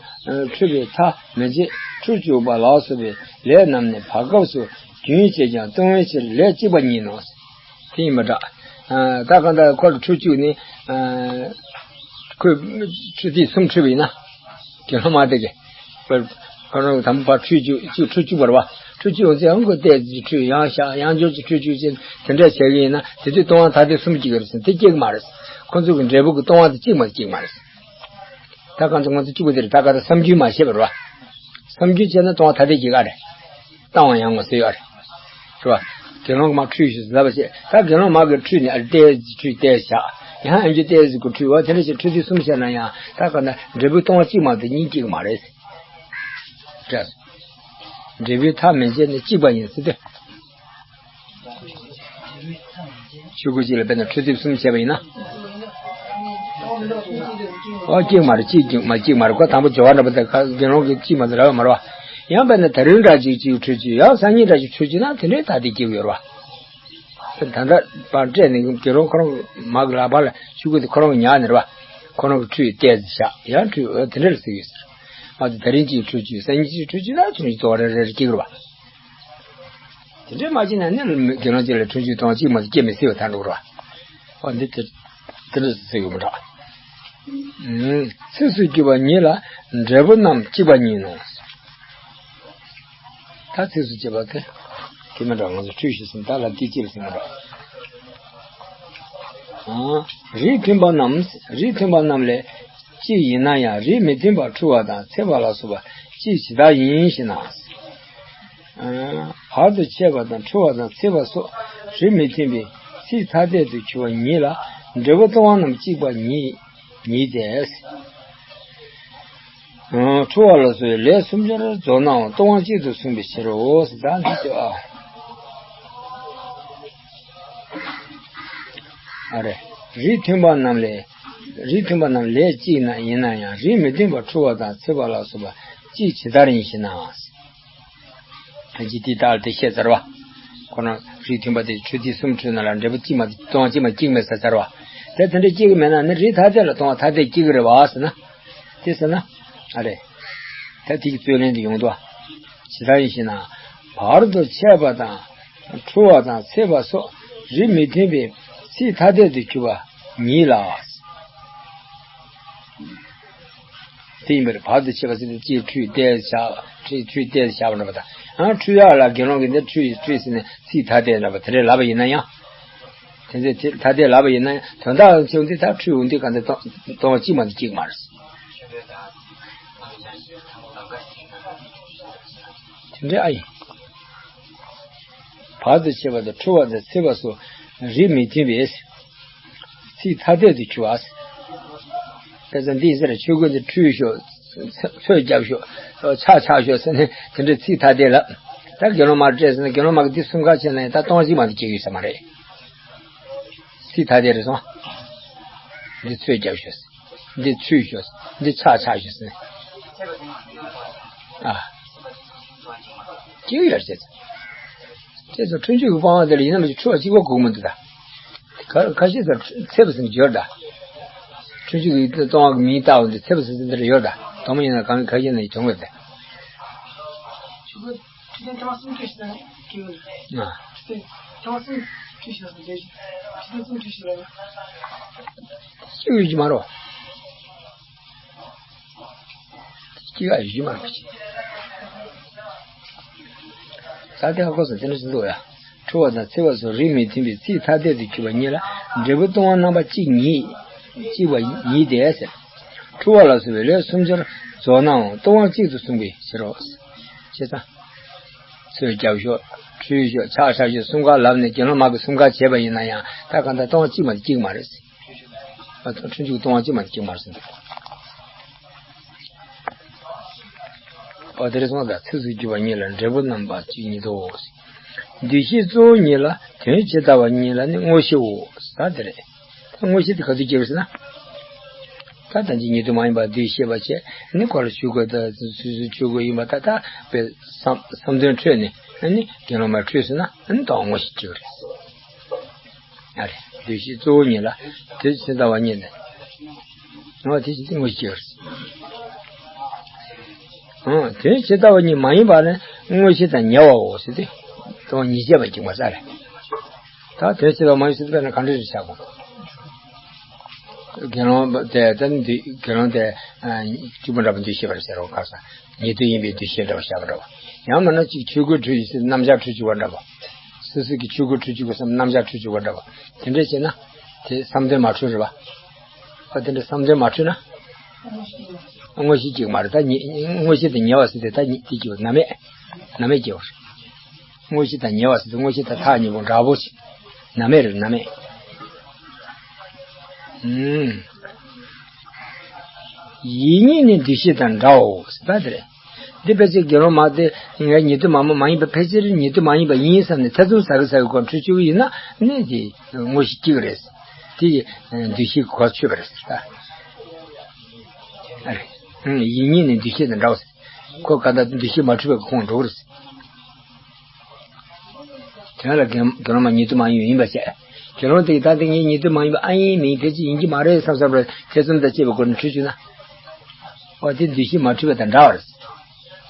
ཁྲུ་བའི་མཐའ་མན་ཆད་ཁྲུ་བཅུག་པ་ལ་སོགས་པའི་ལས་རྣམས་ནི་བར་སྐབས་སུ་རྒྱུན་བཅད་ཀྱང་ལྟུང་བའི་ཕྱིར་ལས་གཅིག་པ་ཉིད་ནོ། དེ་ཡིན་པ་འདྲ། ད་གང་ལྟར་ཁོ་ལ་ཁྲུ་བཅུག་ནི། ཁོས་ཁྲུ་གདུབ་གསུམ་ཁྲུ་བ་ཡིན་ན། དགེ་སློང་མ་དེ་གས། ཁོ་རང་དང་པོ་ཕར་ཁྲུས་བཅུག་ཅིག་ཁྲུ་བཅུག་པ་རེད་བ། ཁྲུ་བཅུག་ཡོང་ཚེ་ཡང་ཁོ་ཏོག་ཙམ་ཁྲུས་ཡང་བཞག་ཡང་བསྐྱར་ཅིག་ཁྲུ་བཅུག་ཅིག་དེ་འདྲ་བྱེད་ཀྱི་ཡིན་ན་དེ་དུས་ལྟུང་བ་ཐ་དད་གསུམ་སྐྱེ་གི་རེད་ཟེར་དེ་སྐྱེ་གི་མ་རེད། ཁོ་ཚོ་གི་འབྲས་བུ་གི་ལྟུང་བ་དེ་གཅིག་མ་གཅིག་མ་རེད། ད་གང་ཚོ་ང་ཚོ་གཅིག་པ་དེ་རེད། ད་ག་ད་བསམ་རྒྱུན་མ་བྱས་པ་རེད་བ། བསམ་རྒྱུན་བྱས་ན་ལྟུང་བ་ཐ་དད་སྐྱེ་ག་རེད། བཏང་བ་ཡང་ངོ་ཟེར་ཡོད་རེད། རེད་བ། དགེ་སློང་གི་མ་ཁྲུས་ཤིག་ལབ་པ་བྱས་ད་དགེ་སློང་མ་གི་ཁྲུས་ནི་ཨ་ཏོག་ཙམ་ཁྲུས་ཏོག་ཙམ་བཞག་ཡང་ཨ་མཆོད་ཏོག་ཙམ་གི་ཁྲུས་བ་དེ་འདྲ་ཞིག་ཁྲུ་དུས་གསུམ་བྱས་ན་ཡང་ད་ག་ན་འབྲས་བུ་ལྟུང་བ་གཅིག་མ་གཏོགས་གཉིས་སྐྱེ་གི་མ་རེད། འདྲ། འབྲས་བུའི་མཐའ་མན་ཆད་ནི་གཅིག་པ་ཡིན་ཟེར་ཏེ། ཆོས་གོས་གཅིག་ལ་དཔེར་ན་ཁྲུ་དུས་གསུམ་བྱས་པ་ཡིན་ན། ཨོ་གཅིག་མ་རེད། གཅིག་གཅིག་མ་གཅིག་མ་རེད། ཁོ་དང་པོ་སྦྱོར་བ་འདྲ་པོ་དེ་དགེ་སློང་གིས་གཅིག་མ་གཏོགས་རག་གི་མ་རེད་བ། ཡང་དཔེར་ན་ད་རིང་འདྲ་གཅིག་གཅིག་ཁྲུ་གཅིག་ཡང་སང་ཉིན་འདྲ་གཅིག་ཁྲུ་གཅིག་ན་དེ་འདྲའི་ཐ་དད་སྐྱེ་གི་ཡོད་རེད་བ། ད་ལྟ་པར་སྤྲད་ནས་དགེ་སློང་ཁོ་རང་གི་མ་གི་ལག་པ་ལ་ཆོས་གོས་དེ་ཁོ་རང་གི་ཉར་ནས་རེད་བ། ཁོ་རང་གི་ཁྲུས་ཏོག་ཙམ་བཞག་ཡང་ཁྲུས་དེ་འདྲ་ཟེར་གི་ཡོད་ཟེར། མ་གཏོགས་ད་རིང་གཅིག་ཁྲུ་གཅིག་སང་ཉིན་གཅིག་ཁྲུ་གཅིག་ན་ཁྲུ་གཅིག་ལྟུང་བ་རེ་རེ་རེ་སྐྱེ་གི་རེད་བ། དེ་འདྲའི་མ་བྱས་ན་ནི་དགེ་སློང་གཅིག་ལ་ཁྲུ་གཅིག་ལྟུང་བ་གཅིག་མ་གཏོགས་སྐྱེ་མི་སྲིད་པ་ད་འགྲོ་གི་རེད་བ། འོ་འདི་དེ་དེ་འདྲ་ཟེར་གི་མི་འདྲ། ཚིགས་སུ་བཅད་པ་ཉིད་ལ་འབྲས་བུ་རྣམས་གཅིག་པ་ཉིད་ནོ། ད་ཚིགས་སུ་བཅད་པ་དེ་དེ་མི་འདྲ། ང་ཚོ་འཁྲུལ་ཞིག་ཟིན། ད་ལ་དེ་ཅི་ལ་ཟིན་མི་འདྲ། ཨང་། རིགས་མཐུན་པ་རྣམས། རིགས་མཐུན་པ་རྣམས་ལས་གཅིག་ཡིན་ན་ཡང་རིགས་མི་མཐུན་པ་འཁྲུལ་བ་དང་ཚེས་པ་ལ་སོགས་པ་གཅིག་ཇི་ལྟར་ཡིན་ཞེ་ན། ཨང་། བར་དུ་ཆད་པ་དང་འཁྲུལ་བ་དང་ཚེས་པ་སོགས་རིགས་མི་མཐུན་པའི་ཚིག་ཐ་དད་དུ་གྱུར་པ་ཉིད་ལ་འབྲས་བུ་སྟོང་པ་རྣམས་གཅིག་པ་ཉིད་ཉིད་དེ། འཁྲུལ་བ་ལ་སོགས་པའི་ལས་སུམ་ཅུར་རྫོགས་ནའང་སྟོང་པ་གཅིག་ཏུ་གསུངས་པའི་ཕྱིར་རོ། ཟེར་ད་འདི་ལྟ་བ། ཨ་རེ། རིགས་མཐུན་པ་རྣམས་ལས། རིགས་མཐུན་པ་རྣམས་ལས་གཅིག་ན་ཡིན་ན་ཡང་རིགས་མི་མཐུན་པ་འཁྲུལ་བ་དང་ཚེས་པ་ལ་སོགས་པ་གཅིག་ཇི་ལྟར་ཡིན་ཞེ་ན། ད་ཅི་དེ་ལྟར་དེ་བཤད་ཚར་བ། ཁོ་ན་རིགས་མཐུན་པ་དེ་འཁྲུལ་དེ་གསུམ་འཁྲུལ་ན་ལ་འབྲས་བུ་གཅིག་མ་སྟོང་པ་གཅིག་མ་གཅིག་མེད་ས་ཚར་བ། དེ་དེ་འདྲ་གཅིག་མེད་ན་ནི་རིགས་ཐ་དད་ལ་སྟོང་པ་ཐ་དད་གཅིག་རེད་བ་ཟེར་ན། དེ་ཟེར་ན། ཨ་རེ། ད་དེ་གི་རྩོད་ལན་དུ་ཡོང་དོ། ཇི་ལྟར་ཡིན་ཞེ་ན། བར་དུ་ཆད་པ་དང་། འཁྲུལ་བ་དང་ཚེས་པ་སོགས་རིགས་མི་མཐུན་པའི་ཚིག་ཐ་དད་དུ་གྱུར་པ་ཉིད་ལ། དེ་ཡིན་པར་བར་དུ་ཆད་པ་ཟེར་ཏེ་ཅིག་འཁྲུལ་ཏེ་བཞག་འཁྲུལ་འཁྲུལ་ཏེ་བཞག་པ་འདྲ་པ་དང་། ཨ་འཁྲུལ་ཡག་ལ་དགེ་སློང་གིས་འདི་འཁྲུལ་འཁྲུལ་ཟེར་ནས་ཚིག་ཐ་དད་འདྲ་པ་དེ་འདྲས་ལབ་པ་ཡིན་ན་ཡང་། དེ་ཚེ་དེ་ཐ་དད་ལབ་པ་ཡིན་ན་ཡང་དོན་དག་ཆེ་བ་འདི་ད་འཁྲུལ་འོང་དུས་གང་དུ་གཏོང་གཏོང་བ་གཅིག་མ་གཏོགས་གཅིག་མ་རེད། དེ་འདྲ་ཨ་ཡིན། བར་དུ་ཆད་པ་དང་འཁྲུལ་བ་དང་ཚེས་པ་སོགས་རིགས་མི་མཐུན་པའི་ཚིག་ཐ་དད་དུ་གྱུར་པ། དཔེ་ཆ་འདི་ཟེར་ཆོས་གོས་འདི་འཁྲུལ་ཤོག་ཚོས་རྒྱབ་ཤོག་ཆག་ཆག་ཤོག་ཟེར་ནས་དེ་འདྲའི་ཚིག་ཐ་དད་ལ། ད་དགེ་སློང་མར་སྤྲད་ཟེར་ན་དགེ་སློང་མ་གི་འདི་གསུམ་ཀ་བྱས་ན་ཡང་ད་སྟོང་གཅིག་མ་གཏོགས་སྐྱེ་ཡོད་ས་མ་རེད། ཚིག་ཐ་དད་རེད་སོང་། འདི་ཚོས་རྒྱབ་ཤོག་འདི་འཁྲུལ་ཤོག་འདི་ཆག་ཆག་ཤོག་ཟེར་ནས། ཨ། སྐྱེ་ཡོད་རེད། ཁྱེད་ཚོ་འཁྲུལ་འཇུག་གི་སྤང་བ་དེ་ལ་ཡིན་ན་མ་གཞི་འཁྲུལ་བ་གཅིག་པ་དགོས་མི་འདུག་ད། ཁ་ཁ་ཤས་ཚོ་ཚེས་པ་ཟེར་ནས་སྦྱོར་ད། འཁྲུལ་འཇུག་གི་སྟོང་པ་གི་མིང་བཏགས་པ་འདི་ཚེས་པ་ཟེར་ཚེ་འདི་རེ་ཡོད་ད། དོན་མ་ཡིན་ན་གང་ཁ་ཤས་ན་ཡི་བྱུང་བས་ད། ཆུ་ཚོད་ཐེངས་མ་གསུམ་འཁྲུལ་ཞིག་ན་སྐྱེ་བ་རེད། ཨ། ཆུ་ཚོད་ཐེངས་མ་གསུམ་འཁྲུལ་ཞིག་ན་ལས་ཆུ་ཚོད་གསུམ་འཁྲུལ་ཞིག་ལ་ཡང་སྐྱེ་ཡོད་ཀྱི་མ་རེད། སྐྱེ་ག་ཡོད་ཀྱི་མ་རེད། ས་དེ་ཧ་གོ་སོང་། དེ་འདྲ་ཞིག་འདུག་ཡ། འཁྲུལ་བ་དང་ཚེས་པ་སོགས་རིགས་མི་མཐུན་པའི་ཚིག་ཐ་དད་དུ་གྱུར་པ་ཉིད་ལ་འབྲས་བུ་སྟོང་པ་རྣམ་པ་གཅིག་ཉིད། གཅིག་པ་ཉིད་དེ་ཟེར། འཁྲུལ་བ་ལ་སོགས་པའི་ལས་སུམ་ཅུར་རྫོགས་ནའང་སྟོང་པ་གཅིག་ཏུ་གསུངས་པའི་ཕྱིར་རོ། ཅེས་དང་། ཚོས་རྒྱབ་ཤོག་འཁྲུལ་ཤོག་ཆག་ཆག་ཤོག་གསུམ་ཀ་ལབ་ནས་དགེ་སློང་མ་གི་གསུམ་ཀ་བྱས་པ་ཡིན་ན་ཡང་ད་གང་ལྟར་སྟོང་པ་གཅིག་མ་གཏོགས་གཅིག་མ་རེད། འཁྲུལ་འཇུག་སྟོང་པ་གཅིག་མ་གཏོགས་གཅིག་མ་རེད་ཟེར་འདུག་ཨོ་དེ་རེད་སོང་ཙང་ཚིགས་སུ་བཅད་པ་ཉིད་ལ་འབྲས་བུ་རྣམ་པ་གཅིག་ཉིད་དོ། འདུ་ཤེས་གཙོ་བོ་ཉིད་ལ་དོན་ཇི་ལྟ་བ་ཉིད་ལ་ནི་དངོས་གཞིའོ། ད་དེ་རེད། ད་དངོས་གཞི་དེ་ག་དུས་སྐྱེ་བ་ཟེར་ན། ད་ད་ཅི་ཉིད་དུ་མ་ཡིན་པ་འདུ་ཤེས་པ་བྱས་ནི་ཁོ་ལ་ཆོས་གོས་ད་སོ་སོའི་ཆོས་གོས་ཡིན་པ་ད་ད་པའི་བསམ་བསམ་དོན་འཕྲོད་ནས་ནི་དགེ་སློང་མ་འཁྲུལ་ཟེར་ན་ནི་ད་དངོས་གཞི་སྐྱེ་བ་རེད། ཨ་རེ། འདུ་ཤེས་གཙོ་བོ་ཉིད་ལ་དོན་ཇི་ལྟ་བ་ཉིད་ལ། ཨོ་དེ་ཅི་དེ་དངོས་གཞི་ཡོད་རེད། ཨོ་དོན་ཇི་ལྟ་བ་ཉིད་མ་ཡིན་པ་ནི་དངོས་གཞི་དང་ཉེ་བའོ་ཟེར་ཏེ། དོན་ཉིད་བྱེད་པ་གཅིག་མ་ཟེར་རེད། ད་དོན་ཇི་ལྟ་བ་མ་ཡིན་ཟེར་ཏེ་དཔེར་ན་གང་འདྲ་རེད་བྱ་དགོས། དགེ་སློང་དེ་ད་ནི་དགེ་སློང་དེ་སྐྱིད་པོ་འདྲ་པོ་འདུ་ཤེས་པར་བྱ་རོགས་ཁ་སང་ཉེ་དུ་ཡིན་པའི་འདུ་ཤེས་འདྲ་པོ་བྱ་བ་འདྲ་པོ། ཡང་མིན་ན་ཅིག་ཆོས་གོས་འཁྲུལ་ཡོད་ཟེར་རྣམ་གཞག་འཁྲུལ་བཅུག་པ་འདྲ་པོ། སོ་སོ་གི་ཆོས་གོས་འཁྲུལ་བཅུག་པ་བསམ་རྣམ་གཞག་འཁྲུལ་བཅུག་པ་འདྲ་པོ། དེ་འདྲ་བྱས་ན། དེ་བསམ་དོན་མ་འཁྲུལ་རེད་པ། ཨ་དེ་འདྲ་བསམ་དོན་མ་འཁྲུལ་ན། དངོས་གཞི་གཅིག་མ་རེད་ད་ཉེ་དངོས་གཞི་དེ་ཉེ་བ་ཟེར་དེ་ད་ཉེ་དེ་གཅིག་པ་ན་མེད། ན་མེད་སྐྱེ་བ་རེད། དངོས་གཞི་དང་ཉེ་བ་ཟེར་དེ་དངོས་གཞི་དང་ཐག་ཉེ་པོ་འདྲ་པོ་ཞིག་ན་མེད་རེད་ན་མེད། ཨུམ། ཡིད་གཉིས་ནི་འདུ་ཤེས་དང་འདྲའོ་ཟེར་ད་དེ་རེད། འདི་ཕལ་ཆེར་དགེ་སློང་མ་དེ་ངའི་ཉེ་དུ་མ་མོ་མ་ཡིན་པ་ཕལ་ཆེར་ཉེ་དུ་མ་ཡིན་པ་ཡིན་བསམ་ནས་ཐེ་ཚོམ་ཟ་གི་ཟ་གི་སྒོ་འཁྲུལ་བཅུག་གི་ཡིན་ན་ནི་དེ་དངོས་གཞི་སྐྱེ་གི་རེད། དེ་ཡི་འདུ་ཤེས་གོ་ཆོད་པ་རེད། ཨ་རེད། ཡིད་གཉིས་ནི་འདུ་ཤེས་དང་འདྲའོ། ཁོ་ག་ད་འདུ་ཤེས་མ་འཁྲུལ་བའི་ཁོང་འགྲོ་གི་རེད། དོན་ལ་དགེ་དགེ་སློང་མ་ཉེ་དུ་མ་ཡིན་ཡིན་པ་བྱས། དགེ་སློང་དེ་ད་དེ་ངའི་ཉེ་དུ་མ་ཡིན་པ་ཨ་ཡིན་མིན་དེ་ཅི་ཡིན་གྱི་མ་རེད་བསམ་བསམ་རེད་ཐེ་ཚོམ་དང་བཅས་པའི་སྒོ་ནས་འཁྲུལ་བཅུག་ན། ཨོ་དེ་འདུ་ཤེས་མ་འཁྲུལ་བ་དང་འདྲ་བ་རེད།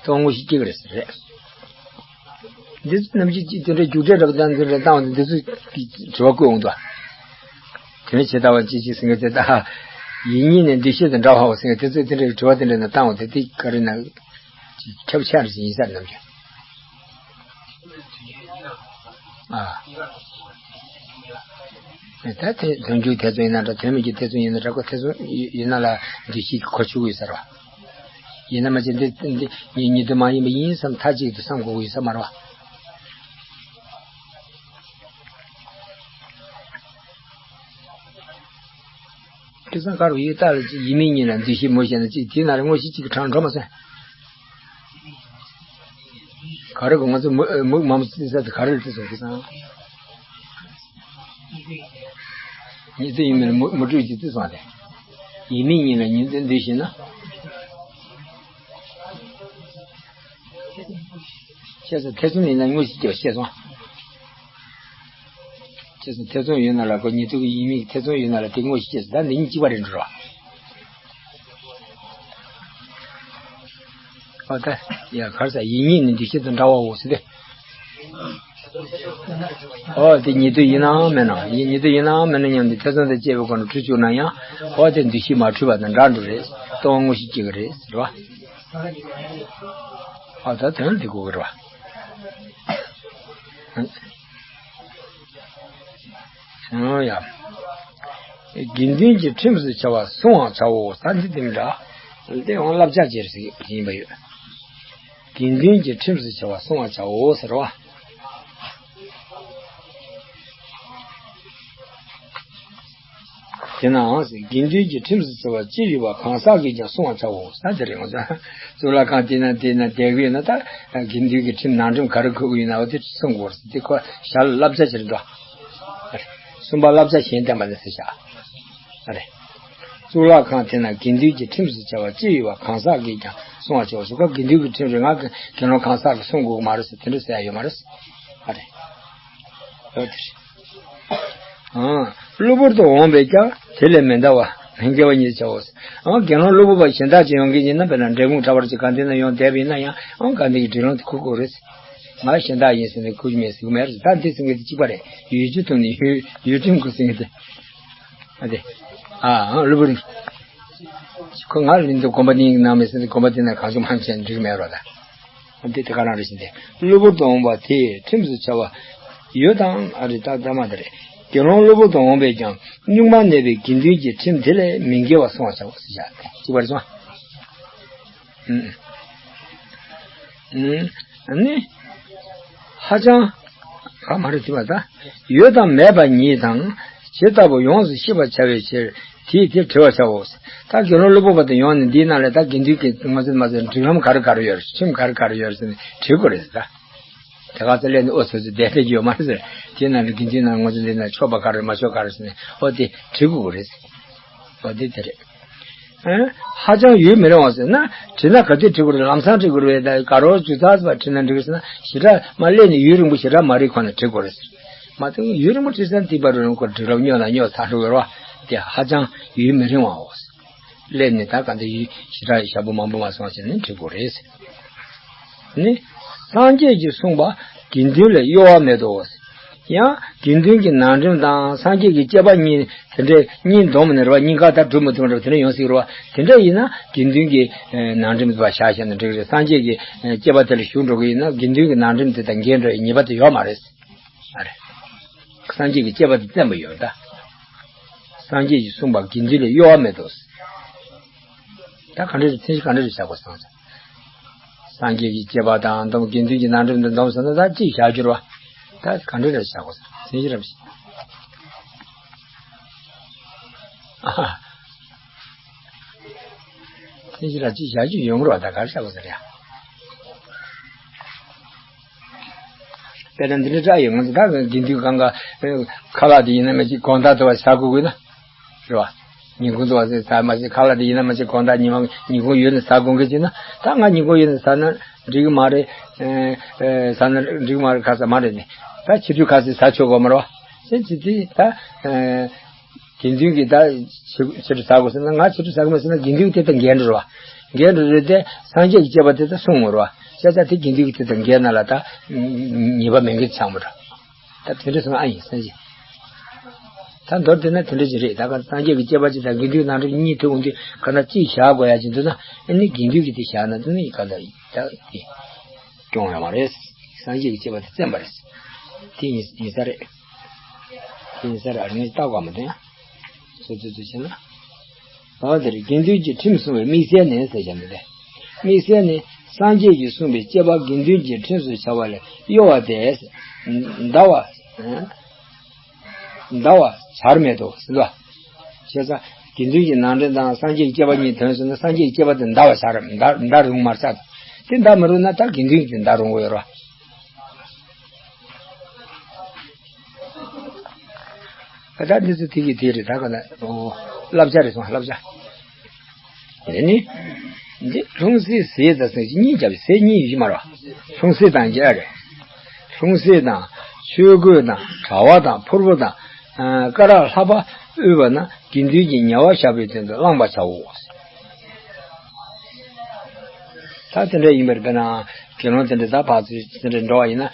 དོན་དངོས་གཞི་སྐྱེ་གི་རེད་ཟེར་རེད། འདི་ཚོ་རྣམ་དཔྱོད་ཀྱི་དེ་འདྲའི་རྒྱུགས་སྤྲོད་འདྲ་པོ་དང་འདི་འདྲ་བཏང་བ་དེ་འདི་ཚོ་གི་དྲི་བ་བཀོད་འོང་དུ། དོན་ཇི་ལྟ་བ་ཅི་ཅི་ཟེར་མཁན་དེ་ད། ཡིད་གཉིས་ནི་འདུ་ཤེས་དང་འདྲ་བའོ་ཟེར་མཁན་དེ་ཚོ་དེ་འདྲའི་དྲི་བ་དེ་འདྲ་ནས་བཏང་བ་དེ་དེ་ག་རེ་ན། ཁྱབ་ཆེ་རེ་ཞིག་ཡིན་ས་རེད་རྣམ་དཔྱོད། ཨ། ད་དེ་དོན་འཇུག་ཐེ་ཚོམ་ཡིན་ན་འདྲ། དོན་མི་འཇུག་ཐེ་ཚོམ་ཡིན་ན་འདྲ། ཁོ་ཐེ་ཚོམ་ཡོད་ན་ལ་འདུ་ཤེས་ཀྱི་གོ་ཆོད་ཡོད་ཟེར་བ། ཡིན་ན་མ་བྱེད་འདི་འདི་ཉིད་དུ་མ་ཡིན་པ་ཡིན་བསམ་མཐའ་གཅིག་ཏུ་བསམ་དགོས་ཀྱི་ཡོད་ས་མ་རེད་བ། ཁ་སང་ཁ་རུ་ཡོད་ལྟ་ལ་ཅིག་ཡིན་མིན་གཉིས་ལ་འདུ་ཤེས་མོ་བྱས་ན་ཅིག་དེ་ན་རེ་དངོས་གཞི་གཅིག་གི་གྲངས་འགྲོ་མ་སོང་། ག་རེ་གོ་ང་ཚོ་མུ་མུ་མ་མོ་ཙི་ས་དེ་ག་རེ་ལ་ཙི་སོང་ཁ་སང་། ཉིད་དུ་ཡིན་མིན་མུ་མུ་སྤྲོད་ཀྱི་ཙི་སོང་དེ། ཡིན་མིན་གཉིས་ལ་ཉིད་དུ་འདུ་ཤེས་ན། ཁྱེད་ཚོ་ཐེ་ཚོམ་ཡིན་ན་དངོས་གཞི་སྐྱེ་བ་ཤེས་སོང་། ཁྱེད་ཚོ་ཐེ་ཚོམ་ཡོད་ན་ལ་ཁོ་ཉིད་དུ་ཡིན་མིན་ཐེ་ཚོམ་ཡོད་ན་ལ་དེ་དངོས་གཞི་སྐྱེ་སོང་། ད་འདི་གཉིས་གཅིག་པ་རེད་འགྲོ་ར། ཨོ་ད་ཡ་གར་ས་ཡིན་ཉིད་ནི་འདུ་ཤེས་དང་འདྲ་བའོ་ཟེར་ཏེ། ཨོ་དེ་ཉིད་དུ་ཡིན་ནའང་མེད་ན་ཡིན་ཉིད་དུ་ཡིན་ནའང་མེད་ན་སྙམ་སྟེ་ཐེ་ཚོམ་དང་བཅས་པའི་སྒོ་ནས་འཁྲུལ་བཅུག་ན་ཡང་ཨོ་དེ་འདུ་ཤེས་མ་འཁྲུལ་བ་དང་འདྲ་འགྲོ་རེད། སྟོང་དངོས་གཞི་སྐྱེ་གི་རེད་ཟེར་བ། ཨོ་ད་དོན་འདི་གོ་གི་རེད་བ། ཨོ་ཡ། དགེ་འདུན་གྱི་ཁྲིམས་སུ་བྱ་བ་བསྲུང་བར་བྱའོ་ཟེར་འདི་དེ་འདྲ། དེ་ཡང་བསླབ་བྱ་ཅེས་ཟེར་ཡིན་པ་ཡོད། དགེ་འདུན་གྱི་ཁྲིམས་སུ་བྱ་བ་བསྲུང་བར་བྱའོ་ཟེར་བ། དེས་ན་དགེ་འདུན་གྱི་ཁྲིམས་སུ་བྱ་བ་ཅི་ཡོད་པ་གང་ཟག་གིས་ཀྱང་བསྲུང་བར་བྱའོ་ཟེར་དེ་རེད། ང་ཚོ་གཙུག་ལག་ཁང་དེ་ན་དེ་ན་བསྡད་ཀྱི་ཡོད་ན་ད་དགེ་འདུན་གྱི་ཁྲིམས་ནང་ཁྲིམས་ག་རེ་འཁུར་གྱི་ཡོད་ན་འོ་དེ་བསྲུང་དགོས་རེད། དེ་ཁོ་ཞར་ལ་བསླབ་བྱ་ཕྱིར་འདུག་གསུམ་པ་བསླབ་བྱ་གཞན་བསྟན་པ་ནི་ཟེར་བཞག་ཨ་རེད། གཙུག་ལག་ཁང་དེ་ན་དགེ་འདུན་གྱི་ཁྲིམས་སུ་བྱ་བ་ཅི་ཡོད་པ་གང་ཟག་གིས་ཀྱང་བསྲུང་བར་བྱའོ་ཟེར། ཁོ་དགེ་འདུན་གྱི་ཁྲིམས་རེད། ང་དགེ་སློང་གང་ཟག་གིས་བསྲུང་དགོས་ཀྱི་མ་རེད་ཟེར་དེ་འདྲ་ཟེར་ཡ་ཡོད་མ་རེད། ཨ་རེད། ཨོ་དེ་རེད། ཨང་། གློ་བུར་དུ་འོངས་པས་ཀྱང་དེ་ལས་མི་འདའ་བ་མི་འགལ་བ་ཉིད་བྱའོ། ཨང་། དགེ་སློང་གློ་བུར་བ་གཞན་དག་ཅིག་ཡོང་གི་ཡིན་ན་དཔེར་ན་འབྲས་སྤུངས་གྲྭ་པ་ཅིག་ག་འདི་ན་ཡོང་བསྡད་པ་ཡིན་ན་ཡང་ཨང་། ག་འདི་གི་དྲི་ལན་དེ་འཁུར་དགོས་རེད། ང་གཞན་དག་ཡིན་ཟེར་ནས་འཁུར་གྱི་མེད་ཟེར་གྱི་མེད་རེད། ད་འདི་ཟེར་མཁན་དེ་གཅིག་པ་རེད། ཡུལ་གྱི་དོན་ནི་ཡུལ་ཡུལ་ཁྲིམས་དགོས་ཟེར་མཁན་དེ། ཨ་དེ། ཨ་ཨང་། གློ་བུར། ཁོ་ང་ལ་འདི་དགོན་པ་འདི་ནང་མི་ཟེར་ནས་དགོན་པ་འདི་ན་གང་བྱུང་མང་བྱས་འགྲིག་མེད་རོགས་ད། འདི་དེ་ག་རང་རེད་ཟེར་ཏེ། གློ་བུར་དུ་འོངས་པ་དེས་ཁྲིམས་སུ་བྱ་བ་ཡོད་དམ། ཨ་རེ་ད་ད་མ་ད་རེད། དགེ་སློང་གློ་བུར་དུ་འོངས་པས་ཀྱང་གཉུག་མར་གནས་པའི་དགེ་འདུན་གྱི་ཁྲིམས་དེ་ལས་མི་འགལ་བར་བསྲུང་བར་བྱའོ་ཟེར་བཞག་སྟེ་གཅིག་པར་སོང་། ཨུམ། ཨུམ། ནི། ཧ་ཅང་། ག་མ་རེད་དེ་བ་ད། ཡོད་དང་མེད་པ་ཉིད་དང་། ཇི་ལྟ་བུ་ཡོངས་སུ་ཤེས་པར་བྱ་བའི་ཕྱིར་དེས་དེ་དྲི་བར་བྱའོ། ད་དགེ་སློང་གློ་བུར་བ་དེ་ཡོང་ནས་འདིའི་ནང་ལ་ད་དགེ་འདུན་གྱི་ང་ཚོ་མ་ཚོ་སྒྲིག་ལམ་ག་རེ་ག་རེ་ཡོད་རེད། ཁྲིམས་ག་རེ་ག་རེ་ཡོད་རེད་ཟེར་ནས་དྲི་དགོས་རེད་ད། དེ་ག་ཚོ་ལས་ནས་ཨོ་ཚོ་ཚོ་བསྡད་བསྡད་ཀྱི་ཡོད་མ་རེད་ཟེར། དེ་ནང་ལ་དགེ་འདུན་ནང་ང་ཚོ་འདི་ན་ཆོག་པ་ག་རེ་མ་ཆོག་ག་རེ་ཟེར་ནས་ཨོ་དེ་དྲི་དགོས་རེད། ཨོ་དེ་དེ་རེད། ཨ། ཧ་ཅང་ཡུན་མི་རིང་བ་ཟེར་ན། དྲི་ན་ག་དུས་དྲི་དགོས་རེད། ལམ་སང་དྲི་དགོས་རེད། ད་ག་རོ་ཇུ་ཚ་ཟེར་བ་དྲི་ན་འགྲིག་ཟེར་ན་ཞེ་དྲག་མ་སླེབས་ནས་ཡུན་རིང་པོ་ཞེ་དྲག་མ་རིག་གོང་ནས་དྲི་དགོས་རེད་ཟེར། མ་གཏོགས་ཡུན་རིང་པོ་དྲི་ས་དེ་བར་རུ་ཁོ་འགྲིག་ལམ་སྨྱོ་ན་སྨྱོ་ཚར་འགྲོ་གི་རེད་བ། དེ་ཧ་ཅང་ཡུན་མི་རིང་བའོ། སླེབས་ནས་ད་ག་འདི་ཡུན་ཞེ་དྲག་ཞག་པོ་མང་པོ་མ་སོང་ཟེར་ནས་དྲི་དགོས་རེད་ཟེར། ནི། སངས་རྒྱས་ཀྱིས་གསུངས་པ་དགེ་འདུན་ལས་གཡོ་བ་མེད་དོ། ཡང་དགེ་འདུན་གྱི་ནང་ཁྲིམས་དང་སངས་རྒྱས་ཀྱི་བཅས་པ་གཉིས་དེ་འདྲའི་གཉིས་འདོམས་ནས་རེད་བ། གཉིས་ཀ་ད་སྒྲུབ་མི་ཐུབ་རེད་བ། དེ་འདྲ་ཡོང་སྲིད་རེད་བ། དེ་འདྲ་ཡིན་ན་དགེ་འདུན་གྱི་ནང་ཁྲིམས་དེ་བ་བཞག་བཞག་ན་འགྲིག་རེད། སངས་རྒྱས་ཀྱི་བཅས་པ་དེ་ལ་ཞུགས་འགྲོ་གི་ཡིན་ན་དགེ་འདུན་གྱི་ནང་ཁྲིམས་དེ་དང་འགལ་འགྲོ་ཡི་ཉེས་པ་དེ་ཡོད་མ་རེད། ཨ་རེད། སངས་རྒྱས་ཀྱི་བཅས་པ་དེ་བཙན་པོ་ཡོད་ད། སངས་རྒྱས་ཀྱིས་གསུངས་པ་དགེ་འདུན་ལས་གཡོ་བ་མེད་དོ། ད་ག་འདྲ་རེད། མཚན་གཞི་ག་འདྲ་རེད་བཞག་དགོས་སམ། སངས་རྒྱས་ཀྱི་བཅས་པ་དང་འདོམས་དགེ་འདུན་གྱི་ནང་ཁྲིམས་དང་འདོམས་ཟེར་ན་ད་གཅིག་བཞག་རྒྱུ་རེད་བ། ད་ག་འདྲ་རེད་བཞག་དགོས་སམ། མཚན་གཞི་རང་བཞིན། ཨ། མཚན་གཞི་རང་གཅིག་བཞག་རྒྱུ་ཡོང་གི་རེད་བ། ད་ག་རེ་བཞག་དགོས་ཟེར་ཡ། དཔེར་ན་འདི་འདྲ་འདྲ་ཡོད། ང་ཚོ་ད་དགེ་འདུན་གང་ག་ཁ་ལག་དེ་ཡིན་ན་མ་གཅིག་དགོང་དག་དུ་བ་ཟ་དགོས་དགོས་ན། རེད་བ། ཉིན་གུང་དུ་བ་ཟ་མ་གཅིག་ཁ་ལག་དེ་ཡིན་ན་མ་གཅིག་དགོང་དག་ཉི་མ་ཉིན་གུང་ཡོད་ན་ཟ་དགོས་གི་ཅིག་ན། ད་ང་ཉིན་གུང་ཡོད་ན་ཟ་ན་འགྲིག་གི་མ་རེད། ཨེ་ཨེ་ཟ་ན་འགྲིག་གི་མ་རེད། ཁ་ཟ་མ་རེད་ནི། ད་ཕྱི་དུས་ཁ་ཟས་ཟ་ཆོག་གོ་མ་རེད་བ། ཅི་ཅི་ཅི་ད་ཨེ། དགེ་འདུན་གྱིས་ད་ཕྱི་ཕྱི་དྲོ་ཟ་དགོས་ཟེར་ན། ང་ཕྱི་དྲོ་ཟ་གི་མེད་ཟེར་ན་དགེ་འདུན་གྱིས་དེ་ལྟར་འགལ་འགྲོ་རེད་བ། འགལ་འགྲོ་རེད་དེ། སངས་རྒྱས་ཀྱི་བཅས་པ་དེ་ལྟར་སྲུང་དགོས་རེད་བ། བྱས་ཙང་དེ་དགེ་འདུན་གྱིས་དེ་ལྟར་འགལ་ན་ལ་ད་ཉེས་པ་མེད་མཁན་ཆགས་མོ་རེད། ད་དེ་འདྲ་སོང་ཨ་ཡིན་སངས་རྒྱས། ད་མདོར་དེ་ན་དེ་འདྲ་ཅིག་རེད། ད་ག་སངས་རྒྱས་ཀྱི་བཅས་པ་ཅིག་དང་དགེ་འདུན་ནང་ཁྲིམས་གཉིས་ཐུག་འོང་དུས་ག་ན་གཅིག་བཞག་དགོས་ཡ་ཅིག་འདུག་ན། ཨ་ནི་དགེ་འདུན་གྱིས་དེ་བཞག་ན་དེ་ནི་ག་ན་ད་དེ་སྐྱོང་ཡོད་མ་རེད། སངས་རྒྱས་ཀྱི་སྐྱེ་བ་དེ་བཙན་པ་རེད། དེ་ཡིན་ཡིན་ས་རེད། དེ་ཡིན་ས་རེད། ངས་བརྟག་པ་མི་འདུག་ཡང་། སོ་སོ་སོ་བྱས་ན། འོ་དེ་རེད། དགེ་འདུན་གྱི་ཁྲིམས་སྲུང་བའི་དམིགས་བསལ་ནི་ཟེར་བྱ་འདི་རེད། དམིགས་བསལ་ནི་སངས་རྒྱས་ཀྱིས་གསུངས་པའི་སྐྱེ་བ་དགེ་འདུན་གྱི་ཁྲིམས་སུ་བྱ་བ་ལས་གཡོ་བ་དེ། འདའ་བ། འདའ་བ་བྱར་མེད་དོ་ཟེར་བ། བྱས་ཙང་དགེ་འདུན་གྱི་ནང་འདྲེན་དང་སངས་རྒྱས་ཀྱི་སྐྱེ་བ་གཉིས་དོན་སོང་ན་སངས་རྒྱས་ཀྱི་སྐྱེ་བ་དེ་འདའ་བ་བྱར་འདའ་འདའ་རུང་མ་བྱ་དང་། དེ་འདའ་མི་རུང་ན་ད་དགེ་འདུན་གྱི་འདའ་རུང་བ་ཡོད་རེད་བ། ད་འདི་ཚོ་དེ་གི་དེ་རེད། ད་ག་ན་ཨོ་བསླབ་བྱ་རེད་སོང་། བསླབ་བྱ། དེ་ནི། འདི་ལྷུང་བཟེད་ཟེར་ད་ཟེར་གཉིས་བརྒྱབ་ཟེར་གཉིས་ཡོད་མ་རེད། ལྷུང་བཟེད་དང་བརྒྱ་རེད། ལྷུང་བཟེད་དང་ཆོས་གོས་དང་དྲ་བ་དང་ཕུར་བུ་དང་། ཨ་སྐ་རགས་ལྷག་པ་དབུལ་བ་ན་དགེ་འདུན་གྱི་ཉེ་བར་བཞག་པའི་དོན་དུ་བླང་བར་བྱའོ། ད་དེ་འདྲ་ཡིན་པར་དཔེར་ན་དགེ་སློང་དེ་འདྲ་ད་ཕར་ཚུར་དེ་འདྲ་འགྲོ་བ་ཡིན་ན།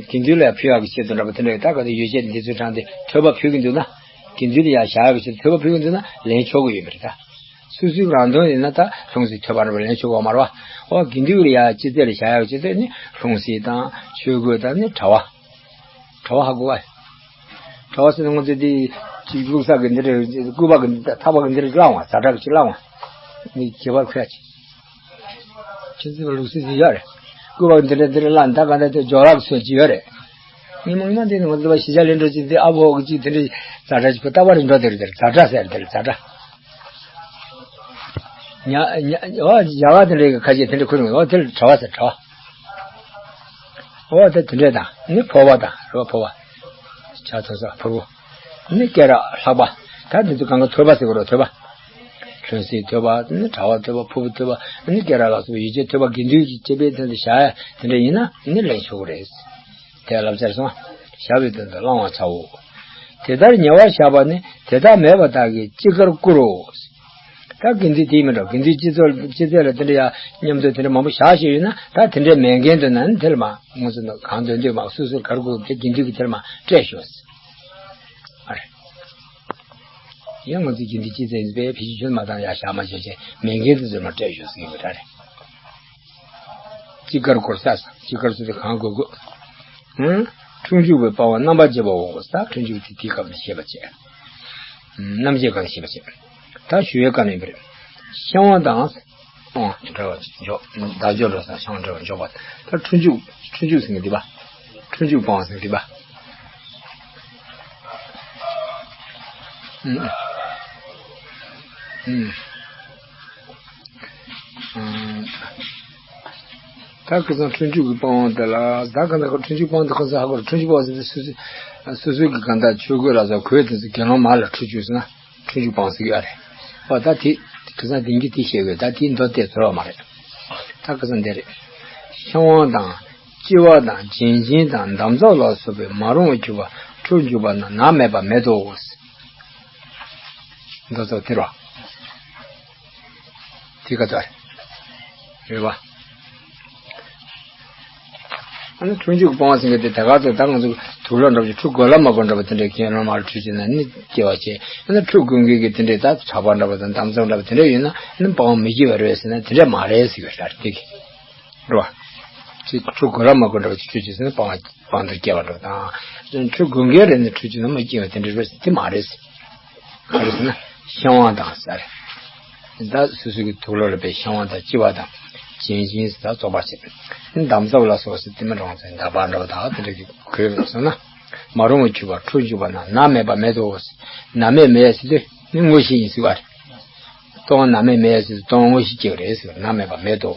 དགེ་འདུན་ལ་ཕུལ་ཡག་གི་ཆེད་དུ་འདྲ་པོ་དེ་འདྲ་ད་ག་དུས་ཡོ་བྱད་འདི་ཚོའི་གྲངས་དེ་ཐོས་པ་ཕུལ་གྱི་འདུག་ན། དགེ་འདུན་ལ་ཡང་བཞག་ཡག་གི་ཆེད་དུ་ཐོས་པ་ཕུལ་གྱི་འདུག་ན་ལེན་ཆོག་གི་ཡོད་པ་རེད་ད། སོ་སོའི་རང་དོན་ཡིན་ན་ད་ལྷུང་བཟེད་ཐོས་པ་འདྲ་པོ་ལེན་ཆོག་གི་ཡོད་མ་རེད་བ། འོ་དགེ་འདུན་ལ་ཡང་སྤྱི་ཚེ་ལ་བཞག་ཡག་གི་ཆེད་དུ་ནི་ལྷུང་བཟེད་དང་ཆོས་གོས་དང་ནི་དྲ་བ། གྲྭ་པ་ཧ་གོ་བ། གྲྭ་པ་ཟེར་ན་ང་ཚོ་འདི་ཅིག་བླུགས་ས་གི་འདི་རེད། སྐུད་པ་གི་འདི་ཐག་པ་གི་འདི་རེད་བླངས་བ། ཛ་དྲག་ཅིག་བླངས་བ། འདི་ཁྱད་པར་ཁོ་ཡ་ཅིག་ཁྱེད་ཚོས་ལུགས་སྲོལ་ཅིག་ཡོད་རེད། སྐུད་པ་གི་འདི་འདྲ་འདི་འདྲ་བླངས་ད་ག་འདྲ་དེ་སྦྱོར་བ་གི་སྲོལ་ཅིག་ཡོད་རེད། ངས་མང་ཉུང་འདི་ནི་ང་ཚོ་ལ་གཞིས་ཆགས་ལེན་འགྲོ་ཅིག་འདི་ཨ་ཕོ་གི་ཅིག་དེ་འདྲ་ཛ་དྲག་ཅིག་ཁོ་ལྟ་བ་རེ་འགྲོ་དེ་རེད། དེ་རེད་ཛ་དྲག་ཟེར་དེ་རེད་ཛ་དྲག་ཉ་ཉ་ཨོ་ཡ་ག་དེ་འདྲའི་ཁ་ཤས་དེ་འདྲ་ཁུར་མི་ཨོ་དེ་ལ་གྲྭ་པ་ཟེར་གྲྭ་པ། ཨོ་དེ་དེ་འདྲས་དང་ནི་ཕོར་པ་དང་རོ་ཕོར་པ། ཆ་ཐོ་ས་ཕུར་བུ། ནི་སྐེ་རགས་ལྷག་པ། ད་འདི་ཚོ་གང་ག་ཐོས་པ་ཟེར་གོ་རོ་ཐོས་པ། ལྷུང་བཟེད་ཐོས་པ་ནི་གྲྭ་པ་ཐོས་པ་ཕུར་བུ་ཐོས་པ་ནི་སྐེ་རགས་ལ་སོགས་པའི་ཡོ་བྱད་ཐོས་པ་དགེ་འདུན་གྱི་སྤྱི་པའི་དོན་དུ་བཞག་ཡ་དེ་འདྲ་ཡིན་ན་ནི་ལེན་ཆོག་གི་རེད། དེ་བསླབ་བྱར་སོང་། བཞག་པའི་དོན་དུ་བླང་བར་བྱའོ། དེ་ལྟར་ཉེ་བར་བཞག་པ་ནི་དེ་དག་མེད་པ་དག་གིས་ཅི་དགར་བཀུར་རོ། ད་དགེ་འདུན་དེ་མི་འདྲ་དགེ་འདུན་སྤྱི་ཚོགས་སྤྱི་ཚོགས་ལ་དེ་འདྲ་ཡ་མཉམ་དུ་དེ་འདྲ་མང་པོ་བཞག་བཞག་ཡོད་ན་ད་དེ་འདྲའི་མེད་མཁན་དུ་ན་ནི་དེ་ལ་མ་ངོ་ཚོ་ནི་གང་འདོད་འདོད་མ་སོ་སོར་གར་དགོས་དེ་དགེ་འདུན་གྱི་དེ་ལ་མ་སྤྲད་ཤོག་ཨ་རེ། ཡང་ང་ཚོའི་དགེ་འདུན་སྤྱི་ཚོགས་ཡིན་པས་ཕལ་ཆེར་ཁྱོན་མ་བཏང་ཡ་བཞག་མ་བྱས་བྱས་མེད་མཁན་དུ་ཚོ་མ་སྤྲད་ཤོག་ཟེར་གྱི་ཡོད་ར་རེད། ཅི་དགར་བཀུར་ས་ས་ཅི་དགར་ཟེར་དུས་གང་དགོས་དགོས། ཨང་། ཁྲུས་འཇུག་པའི་སྤང་བ་རྣམ་པར་འབྱེད་པའོ། ས་ཁྲུས་འཇུག་དེ་དེའི་སྐབས་ནས་བཤད་པ་བྱས། རྣམ་འབྱེད་སྐབས་ནས་བཤད་པ་བྱས། ད་ཞུ་བའི་སྐབས་ནས་པར། བཤང་བ་དང་། ཨང་། འབྲེལ་བ་འཇོག་བརྡ་སྦྱོར་འགྲོ་ས་བཤང་བ་འབྲེལ་བ་འཇོག་པ། ད་ཁྲུས་འཇུག་ཁྲུས་འཇུག་ཟེར་མཁན་འདི་པ། ཁྲུས་འཇུག་སྤང་བ་ཟེར་མཁན་འདི་པ། ཨང་། ཨང་། ཨང་། ད་ཁ་སང་ཁྲུས་འཇུག་གི་སྤང་བ་དེ་ལ་ད་ག་ད་ཁ་ཁྲུས་འཇུག་སྤང་དེ་ཁ་སང་ཧ་གོ་ར། ཁྲུས་འཇུག་སྤང་ཟེར་དུས་སོ་སོ་སོ་སོའི་གི་གང་ལྟར་ཆོས་གོས་ལ་སོགས་གོས་དེ་ཚོ་དགེ་སློང་མ་ལ་ཁྲུས་གཅོད་ཟེར་ན་ཁྲུས་འཇུག་སྤང་ཟེར་གི་ཨ་རེད། ཨོ་ད་དེ་ཁ་སང་དེང་གི་དེ་བཤད་དགོས། ད་དེའི་མདོ་དེ་ཚོར་བ་མ་རེད། ད་ཁ་སང་དེ་རེད། བཤང་བ་དང་གཅི་བ་དང་བྱིན་ཅན་དང་འདམ་རྫབ་ལ་སོགས་པའི་མ་རུངས་པར་གྱུར་པ་ཁྲུས་འཇུག་པ་ན་ནག་མེད་པ་མེད་དོ། མདོ་ཚོ་དེ་རོ། དེ་ག་ཚོད་རེད་བ། ཨ་ནི་ཁྲུས་འཇུག་སྤང་བ་ཟེར་མཁན་དེ་ད་ག་ཚོད་ད་ང་ཚོ་དུག་ལོག་འདྲ་པོ་ཅིག་ཁྲུས་གོས་ལ་མ་གོས་འདྲ་པོ་དེ་འདྲའི་གྱེན་ལོག་མར་ཁྲུས་བྱས་ན་ནི་སྐྱེ་བ་སྐྱེ། ཨ་ནི་ཁྲུས་གོན་མཁན་གྱི་དེ་འདྲའི་ད་ཕྱག་པ་འདྲ་པོ་དང་འདམ་རྫབ་འདྲ་པོ་དེ་འདྲ་ཡོད་ན་ནི་སྤང་བ་མི་སྐྱེ་བ་རེད་ཟེར་ན་དེ་འདྲ་མ་རེད་ཟེར་བའི་ར་དེ་གི་རེད་བ། ཅིག་ཁྲུས་གོས་ལ་མ་གོས་འདྲ་པོ་ཅིག་ཁྲུས་བྱས་ཟེར་ན་སྤང་བ་སྤང་དུ་སྐྱེ་བ་འདྲ་པོ་དང་། ཁྲུས་གོན་མཁན་རེད་ན་ཁྲུས་བྱས་ན་མི་སྐྱེ་བ་དེ་འདྲ་རེད་ཟེར་དེ་མ་རེད་ཟེར། ག་རེ་ཟེར་ན་བཤང་བ་དང་ཟེར། ད་སོ་སོ་གི་དུག་ལོག་ལ་དཔེ་བཤང་བ་དང་གཅི་བ་དང་བྱིན་ཅན་ཟེར་ད་བཙོག་པ་བྱེད། འདམ་རྫབ་ལ་སོགས་ཟེར་དེ་མི་རུང་ཟེར་འདམ་པ་འདྲ་པོ་དག་དེ་འདྲ་གི་གོས་ལ་སོགས་ན་མ་རུངས་པར་གྱུར་པ་ཁྲུས་འཇུག་པ་ན་ནག་མེད་པ་མེད་དོ། ནག་མེད་མེད་ཟེར་དུས་ནི་དངོས་གཞི་ཡིན་ཟེར་བ་རེད། སྟོང་ནག་མེད་མེད་ཟེར་དུས་སྟོང་དངོས་གཞི་སྐྱེ་བ་རེད་ཟེར་བ་ནག་མེད་པ་མེད་དོ།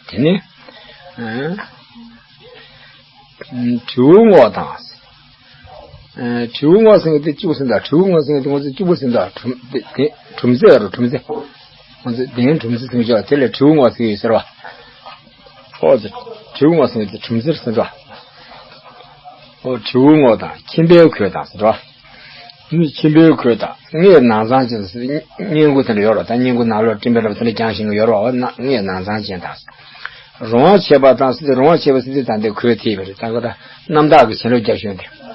དེ་ནི། ཨ། དྲིལ་བུ་སྔོག་དང་། ཨ། དྲིལ་བུ་སྔོག་ཟེར་མཁན་དེ་གཅིག་པུ་ཟེར་འདུག་དྲིལ་བུ་སྔོག་ཟེར་མཁན་དེ་ང་ཚོས་གཅིག་པུ་ཟེར་འདུག་གྲུམ་དེ་དེ་གྲུམ་ཟེར་རོ་གྲུམ་ཟེར། ང་ཚོས་དེ་གྲུམ་ཟེར་ཟེར་གྱི་ཡོད་དེ་ལ་དྲིལ་བུ་སྔོག་ཟེར་གྱི་ཡོད་ཟེར་བ། ཨོ་དེ་དྲིལ་བུ་སྔོག་ཟེར་མཁན་དེ་གྲུམ་ཟེར་ཟེར་འདུག་ཨོ་དྲིལ་བུ་སྔོག་དང་ཁྱིམ་པའི་གོས་དང་ཟེར་འདུག་མི་ཁྱིམ་པའི་གོས་དང་སྔས་ནང་ཚང་ཅན་ཟེར་བསྙེན་བཀུར་དེ་འདྲ་ཡོད་རོ། ད་བསྙེན་བཀུར་ནང་ལོགས་སྤྲིན་པའི་རབ་དེ་འདྲ་བརྐྱང་ཤེས་ཀྱི་ཡོད་རོ། ཨོ་ན་སྔས་ནང་ཚང་ཅན་དང་། རོང་བ་བྱེད་པ་དང་ཟེར་ཏེ་རོང་བ་བྱེད་པ་ཟེར་ཏེ་ད་འདི་གོས་ཐེབས་པ་རེད། ད་ག་ད་རྣམ་དག་གི་བྱིན་རླབས་རྒྱབ་ཤོག་འདི། རེད་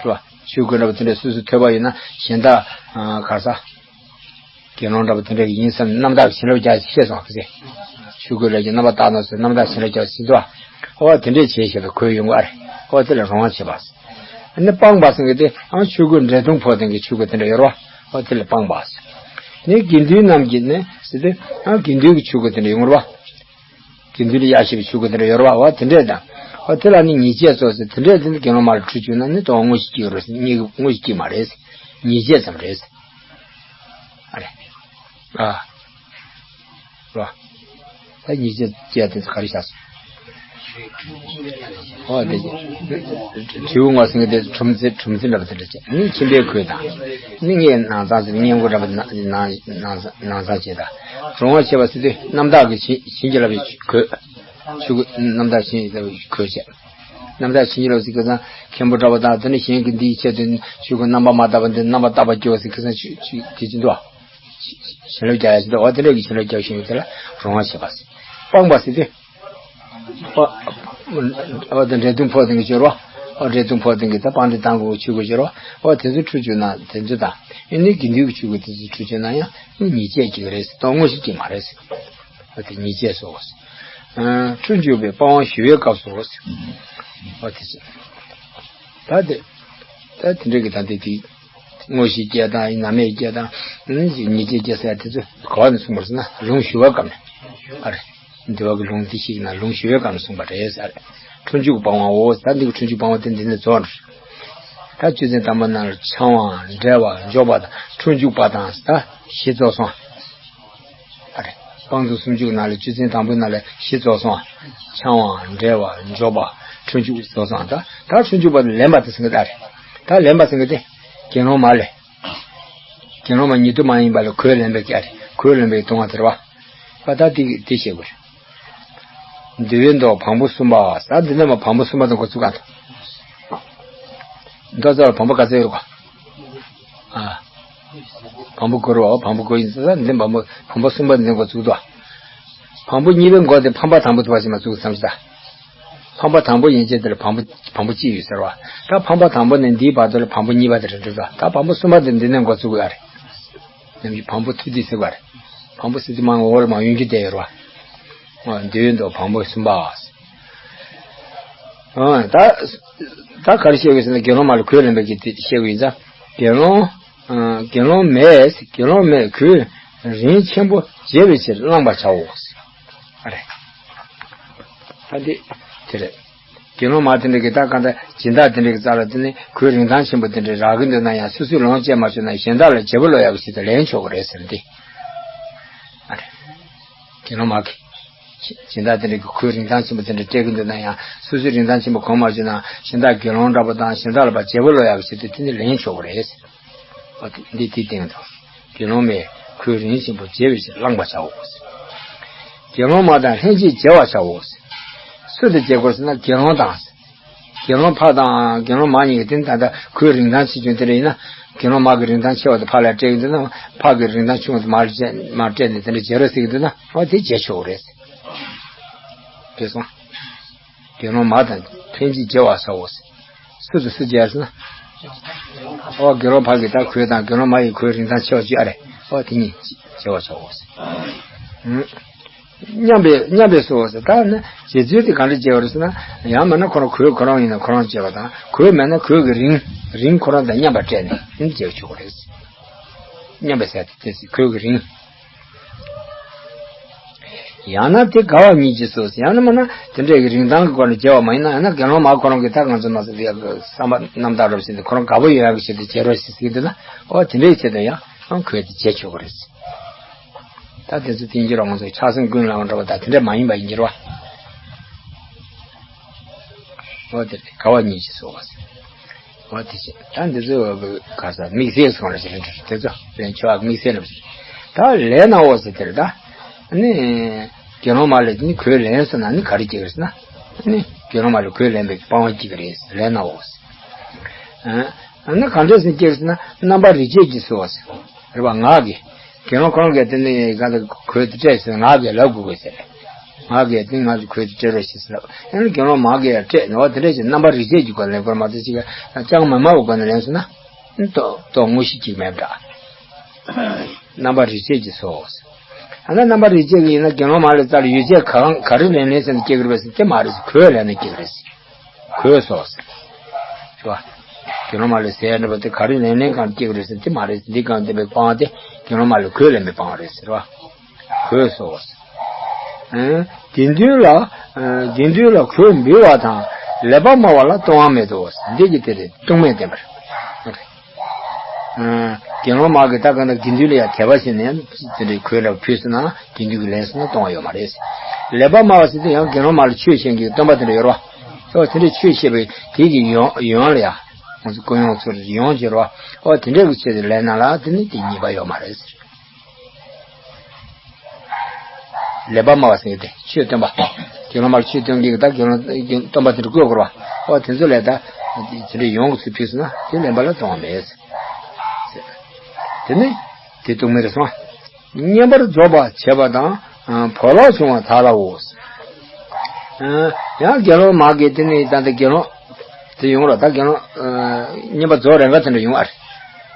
བ། ཆོས་གོས་འདྲ་པོ་དེ་འདྲ་སོ་སོས་ཐོས་པ་ཡིན་ན་གཞན་དག་གར་ས། དགེ་སློང་འདྲ་པོ་དེ་འདྲ་གི་ཡིན་བསམ་རྣམ་དག་བྱིན་རླབས་རྒྱག་ཤེས་སོང་ཟེར། ཆོས་གོས་ལ་ཀྱི་རྣམ་པ་བཏགས་ན་ཟེར་རྣམ་དག་བྱིན་རླབས་རྒྱག་ཟེར་འདུག་ཨོ་དེ་འདྲས་བྱས་ཞེས་པའི་གོས་ཡོང་གི་ཨ་རེ། ཨོ་དེ་ལ་རོང་བ་བྱེད་པ་ཟེར། ནི་སྤངས་པ་ཟེར་གི་དེ་ཨང་ཆོས་གོས་འབྲས་དུང་ཕོག་ལྡན་གྱི་ཆོས་གོས་དེ་འདྲ་ཡོད་རེད་བ། ཨོ་དེ་ལ་སྤངས་པ་ཟེར། ནི་དགེ་འདུན་རྣམས་ཀྱི་ནི་ཟེར་དེ་ཨང་དགེ་འདུན་གྱི་ཆོས་གོས་དེ་འདྲ་ཡོང་གི་རེད་བ། དགེ་འདུན་ལ་ཡ་ཞེས་པའི་ཆོས་གོས་དེ་འདྲ་ཡོད་རེད་བ། འོ་དེ་འདྲས་དང་། འོ་དེ་ལ་ནི་ཉེས་བྱས་སོགས་ཟེར་དེ་འདྲས་དེ་ནི་དགེ་སློང་མ་ལ་ཁྲུས་གྱུར་ན་ནི་དོན་དངོས་གཞི་གཅིག་རེད་ཟེར། གཉིས་དངོས་གཞི་གཅིག་མ་རེད་ཟེར། ཉེས་བྱས་ཙམ་རེད་ཟེར། ཨ་རེད། རོ། ད་ཉེས་བྱས་བཅས་དེ་ག་རེ་བྱ་སོང་། འོ་དེ་དྲིལ་བུ་ངོ་ཟེར་གི་དེ་ཁྲོམ་ཚེ་ཁྲོམ་ཚེ་འདྲ་པོ་དེ་འདྲ་བྱས་ནི་ཁྱིམ་པའི་གོས་དང་། ནི་ངས་ནང་ཚང་ཟེར་སྔས་མགོ་འདྲ་པོ་ནང་ནང་ནང་ཚང་བྱས་དང་། རོང་བ་བྱས་པ་ཟེར་དུས་རྣམ་དག་གི་བྱིན་བྱིན་གྱིས་བརླབས་པའི་གོས། ཆོས་གོས་རྣམ་དག་བྱིན་གྱིས་བརླབས་པའི་གོས་བྱས། རྣམ་དག་བྱིན་གྱིས་བརླབས་ཟེར་གི་ཙང་མཁན་པོ་འདྲ་པོ་དང་དེ་ནི་གཞན་གྱི་འདིའི་ཆེད་དུ་ཆོས་གོས་རྣམ་པར་མ་བརྟགས་པ་འདི་རྣམ་པར་བརྟགས་པ་སྐྱེ་བ་ཟེར་གི་ཙང་ཆོས་ཆོས་དེ་བྱིན་འདུག་བྱིན་རླབས་རྒྱག་ཡ་ཞིག་འདུག་འོ་དེ་འདྲ་གི་བྱིན་རླབས་རྒྱག་བཞིན་ཡོད་དེ་ལ་རོང་བ་བྱེད་པ་ཟེར། སྤངས་པ་ཟེར་དུས། འོ་དེ་འབྲས་དུང་ཕོག་ལྡན་གྱི་སྦྱོར་བ། འོ་འབྲས་དུང་ཕོག་ལྡན་གྱི་ད་སྤངས་ཏེ་བཏང་དགོས་ཆོས་གོས་སྦྱོར་བ། འོ་དེ་ཚོ་ཁྲུས་གྱུར་ན་དེ་ཚོ་དང་། ཨེ་ནི་དགེ་འདུན་གྱི་ཆོས་གོས་དེ་ཚོ་ཁྲུས་གྱུར་ན་ཡང་ཉེས་བྱས་གཅིག་རེད་ཟེར། དོན་དངོས་གཞི་གཅིག་མ་རེད་ཟེར། འོ་དེ་ཉེས་བྱས་སོ། ཁྲུས་འཇུག་པའི་སྤང་བ་ཞི་བའི་སྐབས་སུ། འོ་དེ་ཚོ། ད་དེ། ད་དེ་འདྲ་གི་ད་དེ་དེ། དངོས་གཞི་སྐྱེ་དང་ནམ་མེད་སྐྱེ་དང་། ཉེས་བྱས་སྐྱེ་ཟེར་དེ་ཚོ་ག་བ་ནས་གསུངས་པ་རེད་ཟེར་ན་ལུང་ཞི་བའི་སྐབས་ནས། ཨ་རེ། འདུལ་བ་གི་ལུང་འདི་ཞིག་ན་ལུང་ཞི་བའི་སྐབས་ནས་གསུངས་པ་རེད་ཟེར། ཁྲུས་འཇུག་སྤང་བའོ། ད་འདི་གི་ཁྲུས་འཇུག་སྤང་བ་དེ་འདི་ནས་རྫོགས་འགྲོ། ད་བཅུ་ཚན་དང་པོ་ནང་ལ་འཆང་བ་འབྲེལ་བ་འཇོག་པ་དང་ཁྲུས་འཇུག་པ་དང་ད་བཞི་རྫོགས་སོང་། ཨ་རེ། སྤང་ལྟུང་སུམ་ཅུ་ནང་ལ་བཅུ་ཚན་དང་པོའི་ནང་ལ་བཞི་རྫོགས་སོང་། འཆང་བ་འབྲེལ་བ་འཇོག་པ་ཁྲུས་འཇུག་རྫོགས་སོང་། ད་ད་ཁྲུས་འཇུག་པ་ལེན་པ་དེ་ཟེར་གི་ད་རེད། ད་ལེན་པ་ཟེར་གི་དེ་དགེ་སློང་མ་ལས། དགེ་སློང་མ་ཉིད་དུ་མ་ཡིན་པ་ལ་གོས་ལེན་པའི་སྐད་རེད། གོས་ལེན་པའི་ལྟུང་བ་དེ་རེད་བ། ད་ད་དེ་དེ་བཤད་དགོས་རེད། འདུལ་བའི་མདོ་བམ་པོ་གསུམ་པ། ད་འདི་ནས་མ་བམ་པོ་གསུམ་པ་དང་འགོ་ཚུགས་ག་མདོ་ཚོ་ལ་བམ་པོ་ག་ཚོད་ཡོད་རེད་གོ་ཨ། བམ་པོ་དགུ་རེད་བ། བམ་པོ་དགུ་ཡིན་ཙང་འདི་བམ་པོ་བམ་པོ་གསུམ་པ་འདི་འགོ་ཚུགས་དོ། བམ་པོ་གཉིས་པའི་འགོ་དེ་ཕམ་པ་དང་པོ་དུ་བ་ཞིག་མ་ཚུགས་བསམ་ཤེས་ད། ཕམ་པ་དང་པོ་ཡན་ཆད་དེ་ལ་བམ་པོ་བམ་པོ་གཅིག་ཡོད་ཟེར་བ། ད་ཕམ་པ་དང་པོ་ནས་འདིའི་བར་དུ་ལ་བམ་པོ་གཉིས་པ་དེ་རེད་འགྲོ་ད། ད་བམ་པོ་གསུམ་པ་དེ་འདི་ནས་འགོ་ཚུགས་ཡ་རེད། ནམ་རྒྱུན་བམ་པོ་ཐུབ་དེ་ཟེར་བ་རེད། བམ་པོ་ཟེར་དུས་མ་འོག་ལ་མ་ཡོང་རྒྱུ་བསྡད་ཡོད་རེད་བ། འདུལ་བའི་མདོ་བམ་པོ་གསུམ་པ། ཨ། ད་ད་ག་རེ་བཤད་དགོས་ཟེར་ན་དགེ་སློང་མ་ལ་གོས་ལེན་པའི་གི་དེ་བཤད་དགོས་ཡིན་ཙང་། དགེ་སློང་། ཨ། དགེ་སློང་མས་དགེ་སློང་མས་གོས་རིན་ཆེན་པོ་འཇལ་བའི་ཕྱིར་བླངས་པར་བྱའོ། ཨ་རེ། ད་འདི་དེ་རེད། དགེ་སློང་མ་དེ་འདྲ་གི་ད་གང་ལྟར་སྦྱིན་བདག་དེ་འདྲ་གི་རྩ་ལ་དེ་ནི་གོས་རིན་ཐང་ཆེན་པོ་དེ་འདྲ་རག་གི་འདུག་ན་ཡང་སོ་སོས་ལོངས་སྤྱད་མ་བཅུག་ན་གཞན་དག་ལ་བརྗེ་པོ་ལོག་ཡག་གི་ཆེད་དུ་ལེན་ཆོག་གི་རེད་ཟེར་འདི། ཨ་རེ། དགེ་སློང་མ་གིས། སྦྱིན་བདག་དེ་འདྲ་གི་གོས་རིན་ཐང་ཆེན་པོ་དེ་འདྲ་སྤྲད་ཀྱི་འདུག་ན་ཡང་སོ་སོས་རིན་ཐང་ཆེན་པོ་གོན་མ་བཅུག་ན་གཞན་དག་དགེ་སློང་འདྲ་པོ་དང་གཞན་དག་ལ་ཕར་བརྗེ་པོ་ལོག་ཡག་གི་ཆེད་དུ་དེ་ནི་ལེན་ཆོག་གི་རེད། འོ་དེ་འདི་དེའི་སྟེང་དུ། དགེ་སློང་མས་གོས་རིན་ཆེན་པོ་འཇལ་བའི་ཕྱིར་བླངས་པར་བྱའོ། དགེ་སློང་མ་དང་ལྷན་ཅིག་བརྗེ་བར་བྱའོ། སུ་དང་བརྗེ་དགོས་ཟེར་ན་དགེ་སློང་དང་། དགེ་སློང་ཕ་དང་དགེ་སློང་མ་གཉིས་ཀྱི་སྟེང་ད་ལྟ་གོས་རིན་ཐང་ཆེ་ཆུང་དེ་འདྲ་ཡིན་ན། དགེ་སློང་མ་གི་རིན་ཐང་ཆེ་བ་དེ་ཕ་ལ་སྤྲད་ཀྱི་འདུག་ན་ཕ་གི་རིན་ཐང་ཆུང་བ་དེ་མར་སྤྲད་མར་སྤྲད་ནས་དེ་འདྲ་བརྗེ་རོགས་ཟེར་གྱི་འདུག་ན་འོ་དེ་བརྗེ་ཆོག་གི་རེད། དེ་སོང་། དགེ་སློང་མ་དང་ལྷན་ཅིག་བརྗེ་བར་བྱའོ། སུ་དང་སུ་བརྗེ་ཟེར་ན། ཨོ་དགེ་སློང་ཕ་གི་ད་གོས་དང་དགེ་སློང་མ་ཡི་གོས་རིན་ཐང་ཆེ་བ་བཅུ་ཨ་རེ། ཨོ་དེ་གཉིས་བརྗེ་བར་བྱའོ། མཉམ་པའི་མཉམ་པའི་སོ་ཟེར་ད་ནི་བརྗེ་ཚུལ་དེ་གང་འདྲ་བརྗེ་བ་རེད་ཟེར་ན། ཡང་མིན་ན་ཁོ་རང་གོས་ཁོ་རང་ཡིན་ན་ཁོ་རང་བརྗེ་བ་དང་གོས་མེད་ན་གོས་ཀྱི་རིན་རིན་ཁོ་རང་དང་མཉམ་པ་སྤྲད་ནས་ཨ་ནི་བརྗེ་བ་ཆོག་གི་རེད། མཉམ་པའི་ཟེར་དེ་དེ་གོས་ཀྱི་རིན། ཡང་ན་དེ་དགའ་བ་ཉིད་ཀྱིས་སོ། ཡང་ན་མིན་ན་དེ་འདྲའི་གི་རིན་ཐང་གི་སྒོ་ནས་བརྗེ་བ་མ་ཡིན་ན། ཡང་ན་དགེ་སློང་མ་ཁོ་རང་གིས་ད་ང་ཚོ་མ་ཟེར་ཡག་གི་བསམ་པ་རྣམ་དག་རབ་བྱས་ཏེ་ཁོ་རང་དགའ་པོ་ཡོད་ཡག་གི་ཆེད་དུ་བརྗེ་རོགས་ཞེས་ཟེར་གྱི་འདུག་ན། ཨོ་དེ་འདྲའི་ཆེད་དུ་ཡང་ཨང་གོས་དེ་བརྗེ་ཆོག་གི་རེད། ད་དེ་ཚོ་དེ་ཡིན་གྱི་རེད། ང་ཚོ་ཕྱག་སེམས་ཀུན་བླང་འདྲ་བ་ད་དེ་འདྲ་མ་ཡིན་པ་ཡིན་གྱི་རེད་བ། ཨོ་དེ་རེད། དགའ་བ་ཉིད་ཀྱིས་སོ། འོ་དེ་བྱས། ད་འདི་ཚོ་ག་ས་དམིགས་བསལ་སོང་རེད་ཟེར་འདྲ་དེ་ཚོ་རེད། ཆོས་ཨ་དམིགས་བསལ་རེད་ཟེར། ད་ལེན་ནའོ་ཟེར་དེ་རེད་ད། ནི་དགེ་སློང་མ་ལ་ནི་གོས་ལེན་སོང་ན་ནི་ག་རེ་སྐྱེ་གི་རེད་ཟེར་ན། ནི་དགེ་སློང་མ་ལ་གོས་ལེན་པའི་སྤང་བ་སྐྱེ་གི་རེད། ལེན་ནའོ་ཟེར། ཨ་ནི་གང་འདྲ་ཟེར་སྐྱེ་གི་རེད་ཟེར་ན། རྣམ་པར་རིག་བྱེད་ཀྱིས་སོ་ཟེར། རེད་བ། ངག་གིས། དགེ་སློང་ཁོ་རང་གིས་དེ་ནི་གང་ལྟར་གོས་དེ་སྤྲད་ཟེར་ངག་གིས་ལབ་དགོས་དགོས་ཟེར། ང་གིས་དེ་ང་ཚོ་གོས་དེ་སྤྲད་རོགས་ཞེས་ལབ། ཡང་ན་དགེ་སློང་མ་གིས་ཡང་སྤྲད་ནས། འོ་དེ་འདྲ་ཞིག་རྣམ་པར་རིག་བྱེད་ཀྱི་སྒོ་ནས་ལེན་དགོས་མ་གཏོགས་ཅིག་ཅང་མི་སྨྲ་བའི་སྒོ་ནས་ལེན་སོང་ན། ཏོག་ཏོག་དངོས་གཞི་གཅིག་མེད་པ་འདྲ། རྣམ་པ་རིག་བྱེད་ཀྱི་སོ། ཨ་ན་རྣམ་པ་རིག་བྱེད་ཀྱི་ཡིན་ན་དགེ་སློང་མ་ལ་རྩ་ལ་ཡོད་བྱད་གང་ག་རེ་ལེན་ལེན་ཟེར་ནས་སྐྱེ་གི་རེད་པས་ཟེར་དེ་མ་རེད་ཟེར། གོས་ལེན་ནས་སྐྱེ་གི་རེད་ཟེར། གོས་སོ་ཟེར། རེད་བ། དགེ་སློང་མ་ལ་ཟས་འདྲ་པོ་དེ་ག་རེ་ལེན་ལེན་གང་སྐྱེ་གི་རེད་ཟེར་དེ་མ་རེད་ཟེར། འདི་གང་དེ་པའི་སྤང་བ་དེ་དགེ་སློང་མ་ལ་གོས་ལེན་པའི་སྤང་བ་རེད་ཟེར་བ། གོས་སོ་ཟེར། ཨང་། དགེ་འདུན་ལ། ཨ། དགེ་འདུན་ལ་གོས་འབུལ་བ་དང་ལེགས་པར་སྨྲ་བ་ལ་ལྟུང་བ་མེད་དོ་ཟེར། འདི་གི་དེ་རེད། ལྟུང་མེད་བསྟན་པ་རེད། ཨ། དགེ་སློང་མ་གིས་ད་ག་ན་དགེ་འདུན་ལ་ཡང་དད་པ་བྱས་ནས་དེ་འདྲའི་གོས་འདྲ་ཕུལ་སོང་ན་དགེ་འདུན་གྱིས་ལེན་སོང་ན་ལྟུང་བ་ཡོད་མ་རེད། ལེགས་པར་སྨྲ་བ་ཟེར་དུས་ཡང་དགེ་སློང་མ་ལ་ཆོས་བཤད་མཁན་གྱི་སྟོན་པ་དེ་འདྲ་ཡོད་རེད་བ། ཨོ་དེ་འདྲའི་ཆོས་བཤད་པའི་དེ་གི་ཡོན་ཡོན་ལ་ཡང་ང་ཚོ་སྐུ་ཡོན་ཚོ་ཡོན་བྱེད་རེད་བ། ཨོ་དེ་འདྲའི་གི་ཆེད་དུ་ལེན་ན་ལ་དེ་ནི་དེ་ཉེས་པ་ཡོད་མ་རེད་ཟེར། ལེགས་པར་སྨྲ་བ་ཟེར་མཁན་དེ་ཆོས་སྟོན་པ། དགེ་སློང་མ་ལ་ཆོས་སྟོན་མཁན་གྱི་ད་དགེ་སློང་སྟོན་པ་དེ་འདྲ་བསྐོས་དགོས་རེད་བ། ཨོ་དེ་ཚོ་ལས་ད་དེ་འདྲའི་ཡོན་གྱི་ཚུལ་ཕུལ་སོང་ན་དེ་ལེན་པ་ལ་ལྟུང་བ་མེད་ཟེར། དེ་ནི་དེ་ལྟུང་མེད་རེད་སོང་། བསྙེན་པར་རྫོགས་པར་བྱེད་པ་དང་། ཨ། བག་ལེབ་བྱུང་བ་དག་ལའོ། ཨ། ཡང་དགེ་སློང་མ་གིས་དེ་ནི་ད་ལྟ་དགེ་སློང་དེ་ཡོང་ར་ད་དགེ་སློང་། ཨ། བསྙེན་པར་རྫོགས་རན་ཁ་དེ་འདྲ་ཡོང་ཨ་རེད།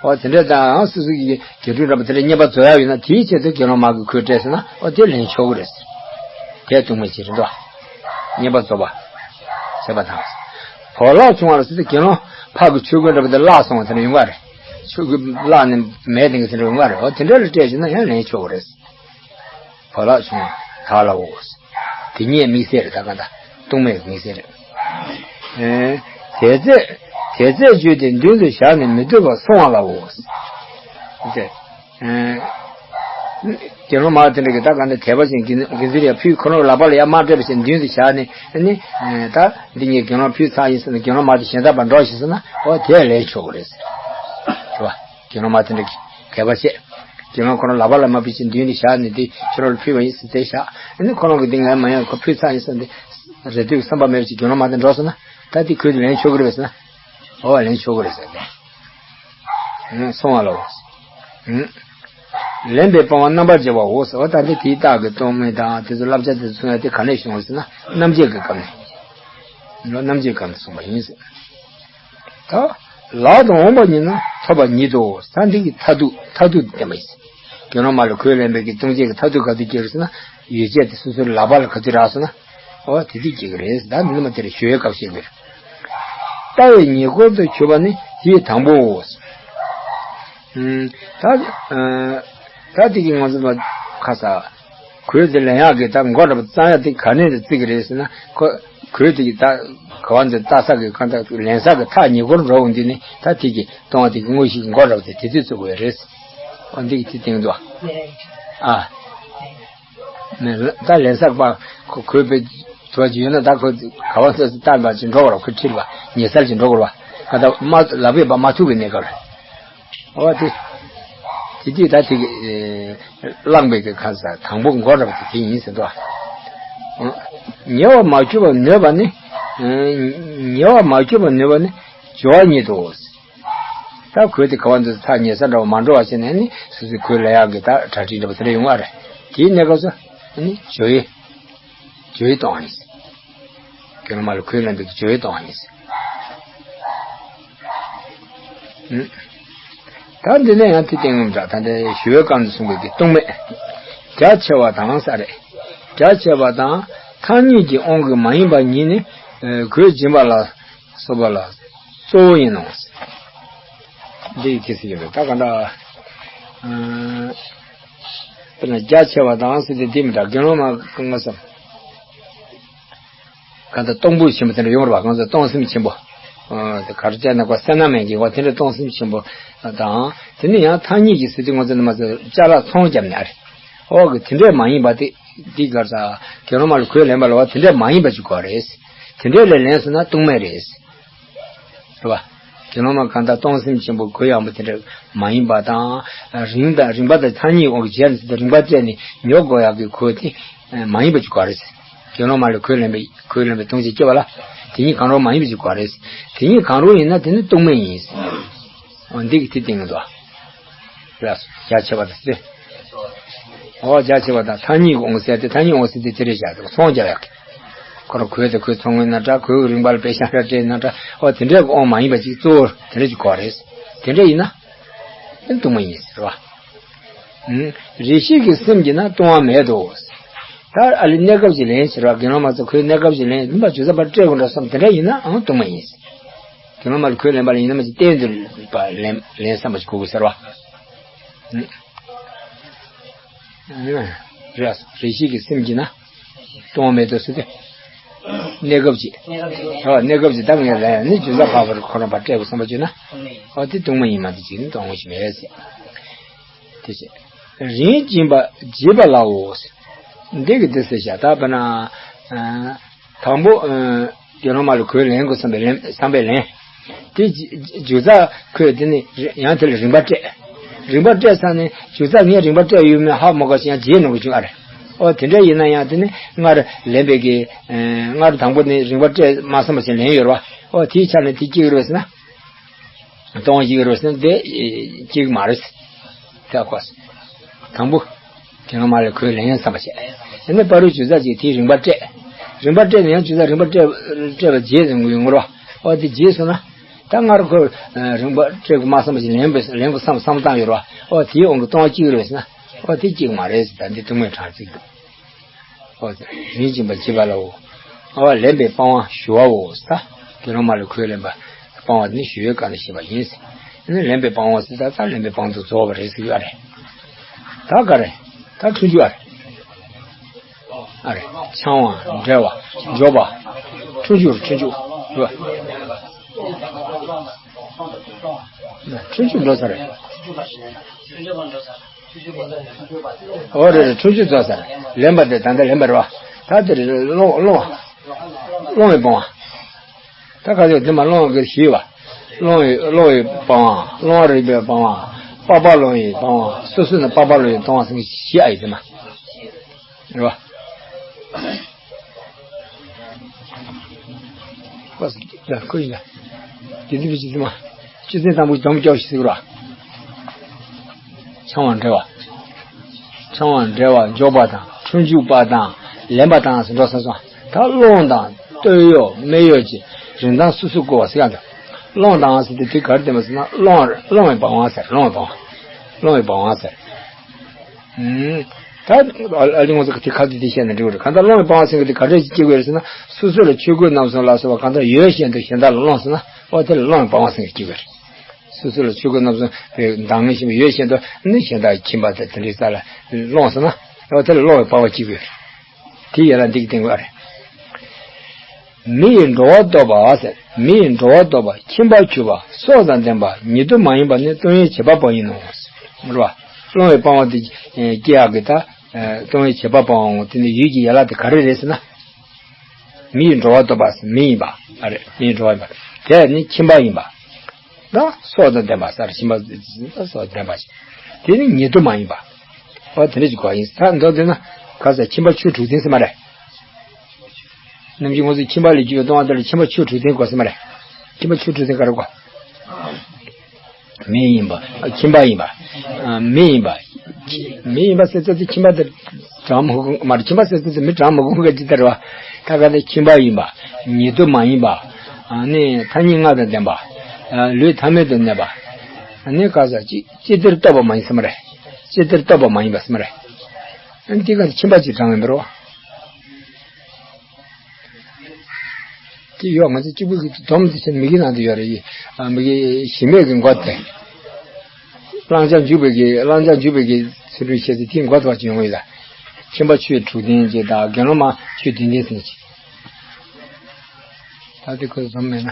ཨོ་དེ་འདྲ་དང་སོ་སོ་གི་དགེ་ཕྲུག་འདྲ་པོ་དེ་འདྲ་བསྙེན་པར་རྫོགས་ཡག་ཡོད་ན་དེའི་ཆེད་དུ་དགེ་སློང་མ་གིས་གོས་སྤྲད་ཟེར་ན་ཨོ་དེ་ལེན་ཆོག་གི་རེད། དེ་ལྟུང་མེད་ཅིག་རེད་དོ། བསྙེན་པར་རྫོགས་པར་བྱེད་པ་དང་། བག་ལེབ་བྱུང་བ་ལ་ཟེར་ཏེ་དགེ་སློང་ཕ་གི་ཆོས་གོས་འདྲ་པོ་དེ་བརླག་སོང་བ་དེ་འདྲ་ཡོང་ག་རེད། ཆོས་གོས་བརླག་ནས་མེད་དེ་འདྲ་ཡོང་ག་རེད། ཨོ་དེ་འདྲ་ལ་སྤྲད་བྱས་ན་ཡང་ལེན་ཆོག་གི་རེད། བག་ལེབ་བྱུང་བ་དག་ལའོ། དེ་ཉིད་དམིགས་བསལ་རེད། ད་ག་འདྲ་ལྟུང་མེད་དམིགས་བསལ་རེད། ཨེ། དེ་ཚེ་དེ་ཚེ་བརྗོད་དེ་མདུན་དུ་བཞག་ནས་མི་སྡོད་པར་སོང་བ་ལའོ། དེ། ཨེ། དགེ་སློང་མ་དེ་འདྲ་གིས་ད་ག་འདྲ་དད་པ་ཅན་དགེ་འདུན་དེ་ལ་ཡར་ཕུལ། ཁོ་རང་ལག་པ་ལ་ཡར་མར་སྤྲད་པ་བྱས་མདུན་དུ་བཞག་ནས་ནི། ཨེ། ད་འདི་ངས་དགེ་སློང་ཕུལ་ཚར་ཡིན་ཟེར་ནས་དགེ་སློང་མ་དེ་གཞན་དག་པར་འགྲོ་ཞིག་ཟེར་ན་ཨོ་དེ་ལེན་ཆོག་གི་རེད་ཟེར། རེད་བ། དགེ་སློང་མ་དེ་འདྲ་གིས་དད་པ་བྱས། དགེ་སློང་ཁོ་རང་ལག་པ་ལ་མ་ཕུལ་ཅིག་མདུན་དུ་བཞག་ནས་འདི་ཁྱོད་རང་ལ་ཕུལ་བ་ཡིན་ཟེར་དེ་བཞག་ཨ་ནི་ཁོ་རང་གིས་འདི་ངས་མ་ཡིན་ཁོ་ཕུལ་ཚར་ཡིན་ཟེར་འདི་རེ་ལྟོས་བསམ་པ་མེད་པ་ཅིག་དགེ་སློང་མ་དེ་འགྲོ་སོང་ན་ད་འདི་གོས་དེ་ལེན་ཆོག་གི་རེད་པས་ཟེར་ན། ཨོ་ལེན་ཆོག་གི་རེད་ཟེར་ཏེ། ཨང་། སོང་བ་ལ། ཨང་། ལེན་པའི་སྤང་བ་རྣམ་པར་འབྱེད་པའོ་ཟེར་བ་ད་འདི་དེའི་རྟགས་ཀྱི་ལྟུང་མེད་དང་དེ་ཚོ་བསླབ་བྱ་དེ་ཚོ་མཚུངས་ཡ་དེ་ག་ནས་བྱུང་བ་ཟེར་ན་རྣམ་འབྱེད་ཀྱི་སྐབས་ནས། རྣམ་འབྱེད་སྐབས་ནས་གསུངས་པ་ཡིན་ཟེར། ད། ལག་ཏུ་འོངས་པ་ཉིད་ནི་ཐོབ་པ་ཉིད་དོ། ས་འདི་གི་མཐར་ཐུག་མཐར་ཐུག་བསྟན་པ་ཡིན། དགེ་སློང་མ་ལ་གོས་ལེན་པའི་གི་ལྟུང་བྱེད་ཀྱི་མཐར་ཐུག་ག་དུས་སྐྱེ་རུ་ཟེར་ན། ཡོ་བྱད་དེ་སོ་སོའི་ལག་པ་ལ་ག་དུས་རག་སོང་ན། ཨོ་དེ་དུས་སྐྱེ་གི་རེད། ད་འདི་ནི་མ་དེ་རེད། ཞུ་བའི་སྐབས་ཤིག་རེད། ལྟ་བའི་ཉེ་འཁོར་དུ་གྱུར་པ་ནི་དེའི་དང་པོའོ། ད་ད་དེ་གི་ང་ཚོ་ཁ་ས། གོས་དེ་ལེན་ཡག་གི་ད་མགོ་འདྲ་པོ་བཙུགས་ཡག་དེ་ག་ནས་བརྩི་གི་རེད་ཟེར་ན། ཁོ་གོས་དེ་གི་ད་ག་བ་འདི་ལྟ་ས་གི་གང་ལྟ་ལེན་ས་གི་ཐག་ཉེ་འཁོར་འགྲོ་འོང་དུས་ནི་ད་དེ་གི་གཏོང་བ་དེ་གི་དངོས་གཞི་གི་མགོ་འདྲ་པོ་དེ་དེ་དུས་བརྩི་དགོས་རེད། ཨོ་འདི་གི་དེ་སྟེང་དུ་ཨ། ནས་ད་ལེན་ས་པ་ཁོ་གོས་པའི་དུ་བ་ཅིག་ཡོད་ན་ད་ཁོ་ག་བ་ས་སུ་བཏང་པ་ཅིག་འགྲོ་གི་རེད། ཁོ་ཁྲིད་པ་ཉེ་སར་ཅིག་འགྲོ་གི་རེད་པ། ག་ད་མ་ལག་པས་པ་མ་ཐུག་གི་གནས་སྐབས་རེད། ཨོ་དེ། དེ་དུས་ད་དེ་གི་བླངས་པའི་གི་ཁ་ས་དང་པོ་མགོ་འདྲ་པོ་དེ་དེ་ཡིན་ཟེར་འདུག་ཉེ་བར་མ་གྱུར་པར་ནུས་པ་ནི། ཉེ་བར་མ་གྱུར་པར་ནུས་པ་ནི་སྦྱོར་བ་ཉིད་དོ། ད་གོས་དེ་ག་བ་འདུག་ཐག་ཉེ་ས་འདྲ་བ་མ་འགྲོ་བ་བྱས་ནས་ནི་སོ་སོའི་གོས་ལེན་ཡག་གི་ད་གྲ་སྒྲིག་འདྲ་པོ་དེ་འདྲ་ཡོང་བ་རེད། དེའི་གནས་སྐབས་སུ་ནི་སྦྱོར་བའི། སྦྱོར་བའི་གཏོང་བ་ཡིན། དགེ་སློང་མ་ལ་གོས་ལེན་པའི་སྦྱོར་བའི་གཏོང་བ་ཡིན། ཨུ། ད་འདི་ནས་ཡང་དེ་སྟེང་ངམ་འདྲ་ད་འདི་ཞུ་བའི་སྐབས་སུ་གསུངས་པའི་གི་ལྟུང་མེད། རྒྱ་ཆེ་བ་དང་ས་རེད། རྒྱ་ཆེ་བ་དང་ཐ་སྙད་ཀྱི་དབང་གིས་མ་ཡིན་པ་ཉིད་ནི་གོས་སྦྱིན་པ་ལ་སོགས་པ་ལ་གཙོ་བོ་ཡིན་ནོ། འདི་ཡི་ཁྱད་གསོད་ཡིན་པས་ད་ག་འདྲ། དཔེར་ན་རྒྱ་ཆེ་བ་དང་ཟེར་ཏེ་འདི་མི་འདྲ་དགེ་སློང་མ་ང་བསམ། གང་ལྟར་གཏོང་ཕོད་ཆེན་པོ་དེ་འདྲ་ཡོང་རེད་པ། གང་ལྟར་གཏོང་སེམས་ཆེན་པོ། ཨ། དེ་ག་རེ་བྱས་ན་ཁོ་སེར་སྣ་མེད་ཀྱི་བ་དེ་འདྲ་གཏོང་སེམས་ཆེན་པོ་དང་། དེ་ནི་ཡང་ཐ་སྙད་ཀྱི་ཟེར་དུས་ང་ཚོ་ནི་མ་ཚོ་ཅ་ལག་ཚོང་བརྒྱབ་ནས་ཨ་རེད། ཨོ་གི་དེ་འདྲས་མ་ཡིན་པ་དེ་འདི་གར་ས་དགེ་སློང་མ་ལ་གོས་ལེན་པ་ལ་བ་དེ་འདྲས་མ་ཡིན་པ་ཅིག་དགོས་རེད། དེ་འདྲས་ལས་ལེན་སོང་ན་ལྟུང་མེད་རེད། རེད་པ། དགེ་སློང་མ་གང་ལྟར་གཏོང་སེམས་ཆེན་པོ་གུ་ཡངས་པོ་དེ་འདྲ་མ་ཡིན་པ་དང་། རིང་དང་རིང་པ་དང་ཐ་སྙད་དབང་གིས་བྱས་ནས་རིང་པ་སྤྲད་ནས་ཉོ་དགོས་ཡག་གི་གོས་དེ་མ་ཡིན་པ་ཅིག་དགོས་རེད། དགེ་སློང་མ་ལ་གོས་ལེན་པའི་གོས་ལེན་པའི་ལྟུང་བྱེད་སྐྱེ་བ་ལ་དེ་ཉིད་གང་རུང་མ་ཡིན་པ་ཅིག་དགོས་རེད། དེ་ཉིད་གང་རུང་ཡིན་ན་དེ་ནི་ལྟུང་མེད་ཡིན། འོ་འདི་གི་དེ་སྟེང་དུ། རྒྱ་ཆེ་བ་དང་ཟེར། ཨོ་རྒྱ་ཆེ་བ་དང་ཐ་སྙད་དབང་ཟེར་ཏེ་ཐ་སྙད་དབང་ཟེར་ཏེ་དེ་རེད་བཞག་ཚོང་རྒྱག་ཡག་གི། ཁོ་རང་གོས་དེ་གོས་ཚོང་ངོས་ན་འདྲ། གོས་རིན་པ་ལ་པེ་ཤ་ར་སྤྲད་ན་འདྲ། ཨོ་དེ་འདྲའི་དབང་མ་ཡིན་པ་ཅིག་གཙོ་བོར་དེ་འདྲ་ཅིག་གོ་རེད། དེ་འདྲ་ཡིན་ན། ཨེ་ལྟུང་མ་ཡིན་ཟེར་བ། རེ་ཞིག་གི་སེམས་ཀྱིས་ན་ལྟུང་བ་མེད་དོ། ད་ཨ་ལི་གནས་སྐབས་ཀྱི་ལན་ཟེར་བ་དགེ་སློང་མ་ཚོ་ཁོའི་གནས་སྐབས་ཀྱི་ལན་མིན་པ་ཇུ་ས་པར་སྤྲད་དགོས་འདྲ་བསམ་དེ་འདྲ་ཡིན་ན་ཨང་ལྟུང་མ་ཡིན། དགེ་སློང་མ་ལ་ཁོའི་ལན་པ་ལ་ཡིན་ན་མ་ཅིག་གཏན་དུ་ལན་ལན་བསམ་པ་ཞིག་དགོས་དགོས་ཟེར་བ། རེ་རེ་ཞིག་གི་སེམས་ཀྱིས་ན་ལྟུང་བ་མེད་དོ་ཟེར་ཏེ། གནས་སྐབས་ཀྱི། ཨ་གནས་སྐབས་ཀྱི་ད་ངས་ལན་ནི་ཇུ་ས་པར་ཁོ་རང་པར་སྤྲད་དགོས་བསམ་པ་བྱུང་ན། ཨ་དེ་ལྟུང་མ་ཡིན་མ་དེ་ཅིག་ནི་ལྟུང་བ་ཞིག་མེད་ཟེར། དེ་བྱས། རིམ་གྱིས་པ་བྱེད་པ་ལའོ། འདི་གི་འདི་ཟེར་བྱ་ད་དཔེར་ན། དང་པོ། དགེ་སློང་མ་ལ་གོས་ལེན་དགོས་བསམ་པའི་ལེན་བསམ་པའི་ལེན། དེ་ཇུ་ས་ཁོས་དེ་ནི་ཡང་དེ་ལ་རིན་པ་སྤྲད། རིན་པ་སྤྲད་ས་ནས་ཇུ་ས་ངས་རིན་པ་སྤྲད་ཡོད་མེད་ཧ་མ་གོ་ཞིང་ཡང་རྗེས་ནོར་གྱི་བྱུང་ཨ་རེ། ཨོ་དེ་འདྲ་ཡིན་ན་ཡང་དེ་ནི་སྔར་ལེན་པའི་གི། སྔར་དང་པོ་ནི་རིན་པ་སྤྲད་མ་བསམ་པ་ཞིག་ལེན་ཡོད་རེད་བ། ཨོ་དེའི་ཆ་ནས་དེ་སྐྱེ་གི་རེད་ཟེར་ན། གཏོང་གཅིག་རེད་ཟེར་ན་དེ་གཅིག་མ་རེད། དེ་ཨ་ཁོ། དང་པོ། དེ་སྔ་མ་ལས་ཁོས་ལེན་བསམ་པ་བྱས། དེ་ནས་པ་རུ་ཇུ་ས་ཅིག་དེའི་རིན་པ་སྤྲད། རིན་པ་སྤྲད་ནས་ཡང་ཇུ་ས་རིན་པ་སྤྲད་སྤྲད་པ་རྗེས་ཟིན་དགོས་ཡོང་གི་རེད་བ། ཨོ་དེ་རྗེས་སོང་ན། ད་སྔར་ཁོས་རིན་པ་སྤྲད་དགོས་མ་བསམ་པ་ཞིག་ལེན་པས་ལེན་དགོས་བསམ་བསམ་བཏང་ཡོད་རེད་བ། ཨོ་དེའི་དབང་གིས་གཏོང་གཅིག་རེད་ཟེར་ན། ཨོ་དེ་གཅིག་མ་རེད་ཟེར་ད་འདི་ཐུགས་སྨོན་དྲང་ཚིག་འདུག་ཨོ་ཟེར། རིམ་གྱིས་པ་བྱེད་པ་ལའོ། ཨོ་ལེན་པའི་སྤང་བ་ཞུ་བའོ་ཟེར། དགེ་སློང་མ་ལ་གོས་ལེན་པ་སྤང་བ་ནི་ཞུ་བའི་སྐབས་ནས་བཤད་པ་ཡིན་ཟེར། ཨ་ནི་ལེན་པའི་སྤང་བ་ཟེར་ད་ལྟ་ལེན་པའི་སྤང་དུ་རྫོགས་པ་རེད་ཟེར་གྱི་ཨ་རེད། ད་ག་རེ། ད་འཁྲུན་ཆོད་ཨ་རེད། ཨ་རེད། འཆང་བ་འབྲེལ་བ་འཇོག་པ། འཁྲུན་ཆོད་འཁྲུན་ཆོད་རེད་བ། འཁྲུན་ཆོད་འགྲོ་ས་རེད། ཨོ་རེད་རེད། འཁྲུན་ཆོད་རྫོགས་ས་རེད། ལེན་པ་དེ་ད་ལྟ་ལེན་པ་རེད་བ། ད་དེ་རེད་སློང་སློང་སློང་བའི་སྤང་བ། ད་ག་ཚོད་དེ་མ་སློང་གི་ཞུས་པ། སློང་བའི་སློང་བའི་སྤང་བ། སློང་རིགས་པའི་སྤང་བ། པགས་པ་སློང་བའི་སྤང་བ། སོ་སོ་ནས་པགས་པ་སློང་བའི་སྤང་བ་ཟེར་གྱི་ཞིག་ཨ་ཡི་དེ་མ། རེད་བ། པ་སི་ལ་ཁོ་ཡིན་ལ། དེ་དུས་ཀྱི་དེ་མ། ཆུ་ཚན་དང་པོ་སྡོམ་སྐྱོར་ཞིག་ཟེར་ར། འཆང་བ་འབྲེལ་བ། འཆང་བ་འབྲེལ་བ་འཇོག་པ་དང་འཁྲུན་ཆོད་པ་དང་ལེན་པ་དང་ཟེར་འགྲོ་ས་སོང་། ད་སློང་དང་བསྟོད་གཡོ་སྨད་གཡོ་གྱི་རིན་ཐང་སོ་སོ་བཀོད་པ་ཟེར་ཡང་འདུག་སློང་དང་ཟེར་དུས་དེ་ག་རེ་བསྟན་པ་ཟེར་ན་སློང་སློང་བའི་སྤང་བ་ཟེར། སློང་བའི་སྤང་བ། སློང་བའི་སྤང་བ་ཟེར། ད་ཨ་ལི་ངོ་ཚ་གི་དེ་ཁ་དུ་དེ་བཤད་ན་འགྲིག་གི་རེད། གང་ལྟར་སློང་བའི་སྤང་བ་ཟེར་གི་དེ་ག་འདྲ་ཞིག་སྐྱེ་དགོས་རེད་ཟེར་ན། སོ་སོ་ལ་ཆོས་གོས་རྣམ་གསུམ་ལ་སོགས་པ་གང་ལྟར་ཡོད་བཞིན་དུ་གཞན་དག་ལ་སློང་ཟེར་ན། ཨོ་དེ་ལ་སློང་བའི་སྤང་བ་ཟེར་གི་སྐྱེ་དགོས་རེད། སོ་སོ་ལ་ཆོས་གོས་རྣམ་གསུམ་པའི་མདངས་ངན་ཞིག་ཡོད་བཞིན་དུ་ནི་གཞན་དག་ཁྱིམ་པ་དང་དེ་འདྲའི་ས་ལ་སློང་ཟེར་ན། ཨོ་དེ་ལ་སློང་བའི་སྤང་བ་སྐྱེ་དགོས་རེད། དེ་ཡན་ལ་འདི་གི་སྟེང་དགོས་རེད། མི་ཡི་འགྲོ་བ་བཟློག་པ་ཟེར། མི་ཡི་འགྲོ་བ་བཟློག་པ། ཁྱིམ་པ་ཆུད་པ། སྲོག་དང་ལྡན་པ། ཉེ་དུ་མ་ཡིན་པ་ནི་ལྟུང་བའི་བྱེད་པ་པོ་ཡིན་ནོ། རེད་བ། སློང་བའི་སྤང་བ་དེ་སྐྱེ་ཡག་གི་ད་ལྟུང་བའི་བྱེད་པ་པོའང་དེ་ནི་ཡུལ་གྱི་ཡན་ལག་དེ་ག་རེ་རེད་ཟེར་ན། མི་ཡི་འགྲོ་བ་བཟློག་པ་ཟེར་མི་ཡིན་པ། ཨ་རེད། མི་ཡི་འགྲོ་བ་ཡིན་པ། དེ་ནི་ཁྱིམ་པ་ཡིན་པ། ད་སྲོག་དང་ལྡན་པ་ཟེར། ཁྱིམ་པ་སྲོག་དང་ལྡན་པ་ཞིག་དེ་ནི་ཉེ་དུ་མ་ཡིན་པ། ཨོ་དེ་འདྲ་ཞིག་གོ་ཡིན། ད་མདོར་བསྡུས་ན་ག་ཟེར། ཁྱིམ་པ་ཆོས་དྲུག་ལྡན་ཟེར་མ་རེད། ནམ་རྒྱུན་ང་ཚོས་ཁྱིམ་པ་ལ་བརྒྱུད་པའི་ལྟུང་བ་དེ་ལ་ཁྱིམ་པ་ཆོས་དྲུག་ལྡན་གོ་ཟེར་མ་རེད། ཁྱིམ་པ་ཆོས་དྲུག་ལྡན་ག་རེ་གོ། མི་ཡིན་པ། ཁྱིམ་པ་ཡིན་པ། མི་ཡིན་པ། མི་ཡིན་པ་ཟེར་ཚེ་ཁྱིམ་པ་དེ་གྲངས་མི་དགོས་མ་རེད། ཁྱིམ་པ་ཟེར་ཚེ་མི་གྲངས་མི་དགོས་མཁན་ཅིག་ད་རེད་བ། ད་ག་ནས་ཁྱིམ་པ་ཡིན་པ། ཉེ་དུ་མ་ཡིན་པ། ཨ་ནི་མཐའ་གཉིས་ལྔ་དང་ལྡན་པ། ལུས་ཐ་མལ་དུ་གནས་པ། ཨ་ནི་ག་ཟེར་ཅི་ཅི་སྟེར་བསྟོད་པ་མ་ཡིན་ཟེར་མ་རེད། ཅི་སྟེར་བསྟོད་པ་མ་ཡིན་པ་ཟེར་མ་རེད། ཨ་ནི་དེ་ག་ནས་ཁྱིམ་པ་ཅིག་གྲངས་ཡིན་པ་རེད་བ། དེ་ཡོད། ང་ཚོ་གཅིག་པུ་གི་སྡོམ་དེ་ཚོ་མི་གི་ནང་དུ་ཡོད་རེད། ཨ་མི་གི་གཞི་མེད་ཀྱི་མགོ་དེ། བླང་བྱ་འཇུག་པའི་གི་བླང་བྱ་འཇུག་པའི་གི་ཚུལ་ཁྲིམས་བཤད་ཚེ་དེའི་མགོ་དེ་བ་ཅིག་ཡོང་གི་ཡོད་ད། ཁྱིམ་པ་ཆོས་དྲུག་ལྡན་ཅིག་དང་དགེ་སློང་མ་ཆོས་བདུན་ལྡན་ཟེར་ཅིག་ད་དེ་ཁོ་སྡོམ་མེད་ན།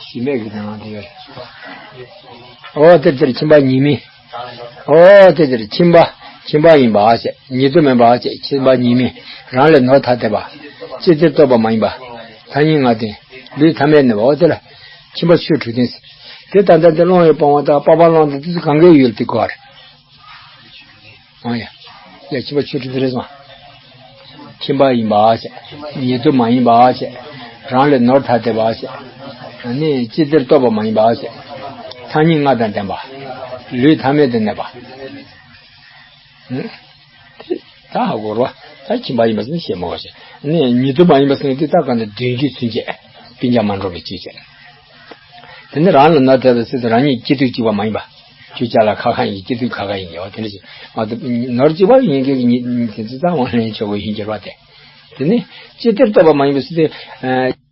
གཞི་མེད་ཀྱི་ནང་དེ་ཡོད་རེད། ཨོ་དེར་དེར་ཁྱིམ་པ་ཉེས་དམིགས། ཨོ་དེར་དེར་ཁྱིམ་པ། ཁྱིམ་པ་ཡིན་པ་བྱས། ཉེ་དུ་མིན་པ་བྱས། ཁྱིམ་པ་ཉེས་དམིགས། རང་ལས་ནོར་ཐ་དད་པ། ཅི་སྟེར་བསྟོད་པ་མ་ཡིན་པ། མཐའ་གཉིས་ལྔ་ལྡན། ལུས་ཐ་མལ་གནས་པ། ཨོ་དེ་ལ་ཁྱིམ་པ་ཆོས་དྲུག་ལྡན་ཟེར། དེ་ད་ལྟ་འདི་སློང་བའི་སྤོང་བ་དང་པགས་པ་སློང་དང་དེ་ཚོ་གང་གའི་ཡུལ་དེ་གོ་བ་རེད། ཨང་ཡ། ཡ་ཁྱིམ་པ་ཆོས་དྲུག་དེ་རེད་སོང་། ཁྱིམ་པ་ཡིན་པ་བྱས། ཉེ་དུ་མ་ཡིན་པ་བྱས། རང་ལས་ནོར་ཐ་དད་པ་བྱས། ཨ་ནི་ཅི་སྟེར་བསྟོད་པ་མ་ཡིན་པ་བྱས། མཐའ་གཉིས་ལྔ་དང་ལྡན་པ། ལུས་ཐ་མལ་དུ་གནས་པ། ཨང་། དེ་ད་ཧ་གོ་རོ། ད་ཁྱིམ་པ་ཡིན་པ་ཟེར་ན་བཤད་མ་དགོས་བྱས། ཨ་ནི་ཉེ་དུ་མ་ཡིན་པ་ཟེར་ན་དེ་ད་གང་ལྟར་དོན་བརྒྱུད་ཚུན་ཆད་སྤུན་ཀྱག་མ་འགྲོགས་པའི་ཅིག་བྱས། དེ་ནི་རང་ལ་ནོར་ཐེབས་པའི་ཚེ་ཚེ་རང་ཉིད་སྐྱིད་སྡུག་གཅིག་པ་མ་ཡིན་པ། ཁྱོད་ཅག་ལ་ཁ་ཁ་ཡིན་གྱི་སྐྱིད་སྡུག་ཁ་ཁ་ཡིན་གྱི་འོ་དེ་འདྲ་ཞིག་འོ་དེ་ནོར་གཅིག་པ་ཡིན་གྱི་ཉིད་དེ་ཚོ་ཚང་མ་ལེན་ཆོག་གི་ཡིན་གྱི་རེད་པ་དེ། དེ་ནི་ཅི་སྟེར་ལྟོས་པ་མ་ཡིན་པའི་ཚེ་ཚེ།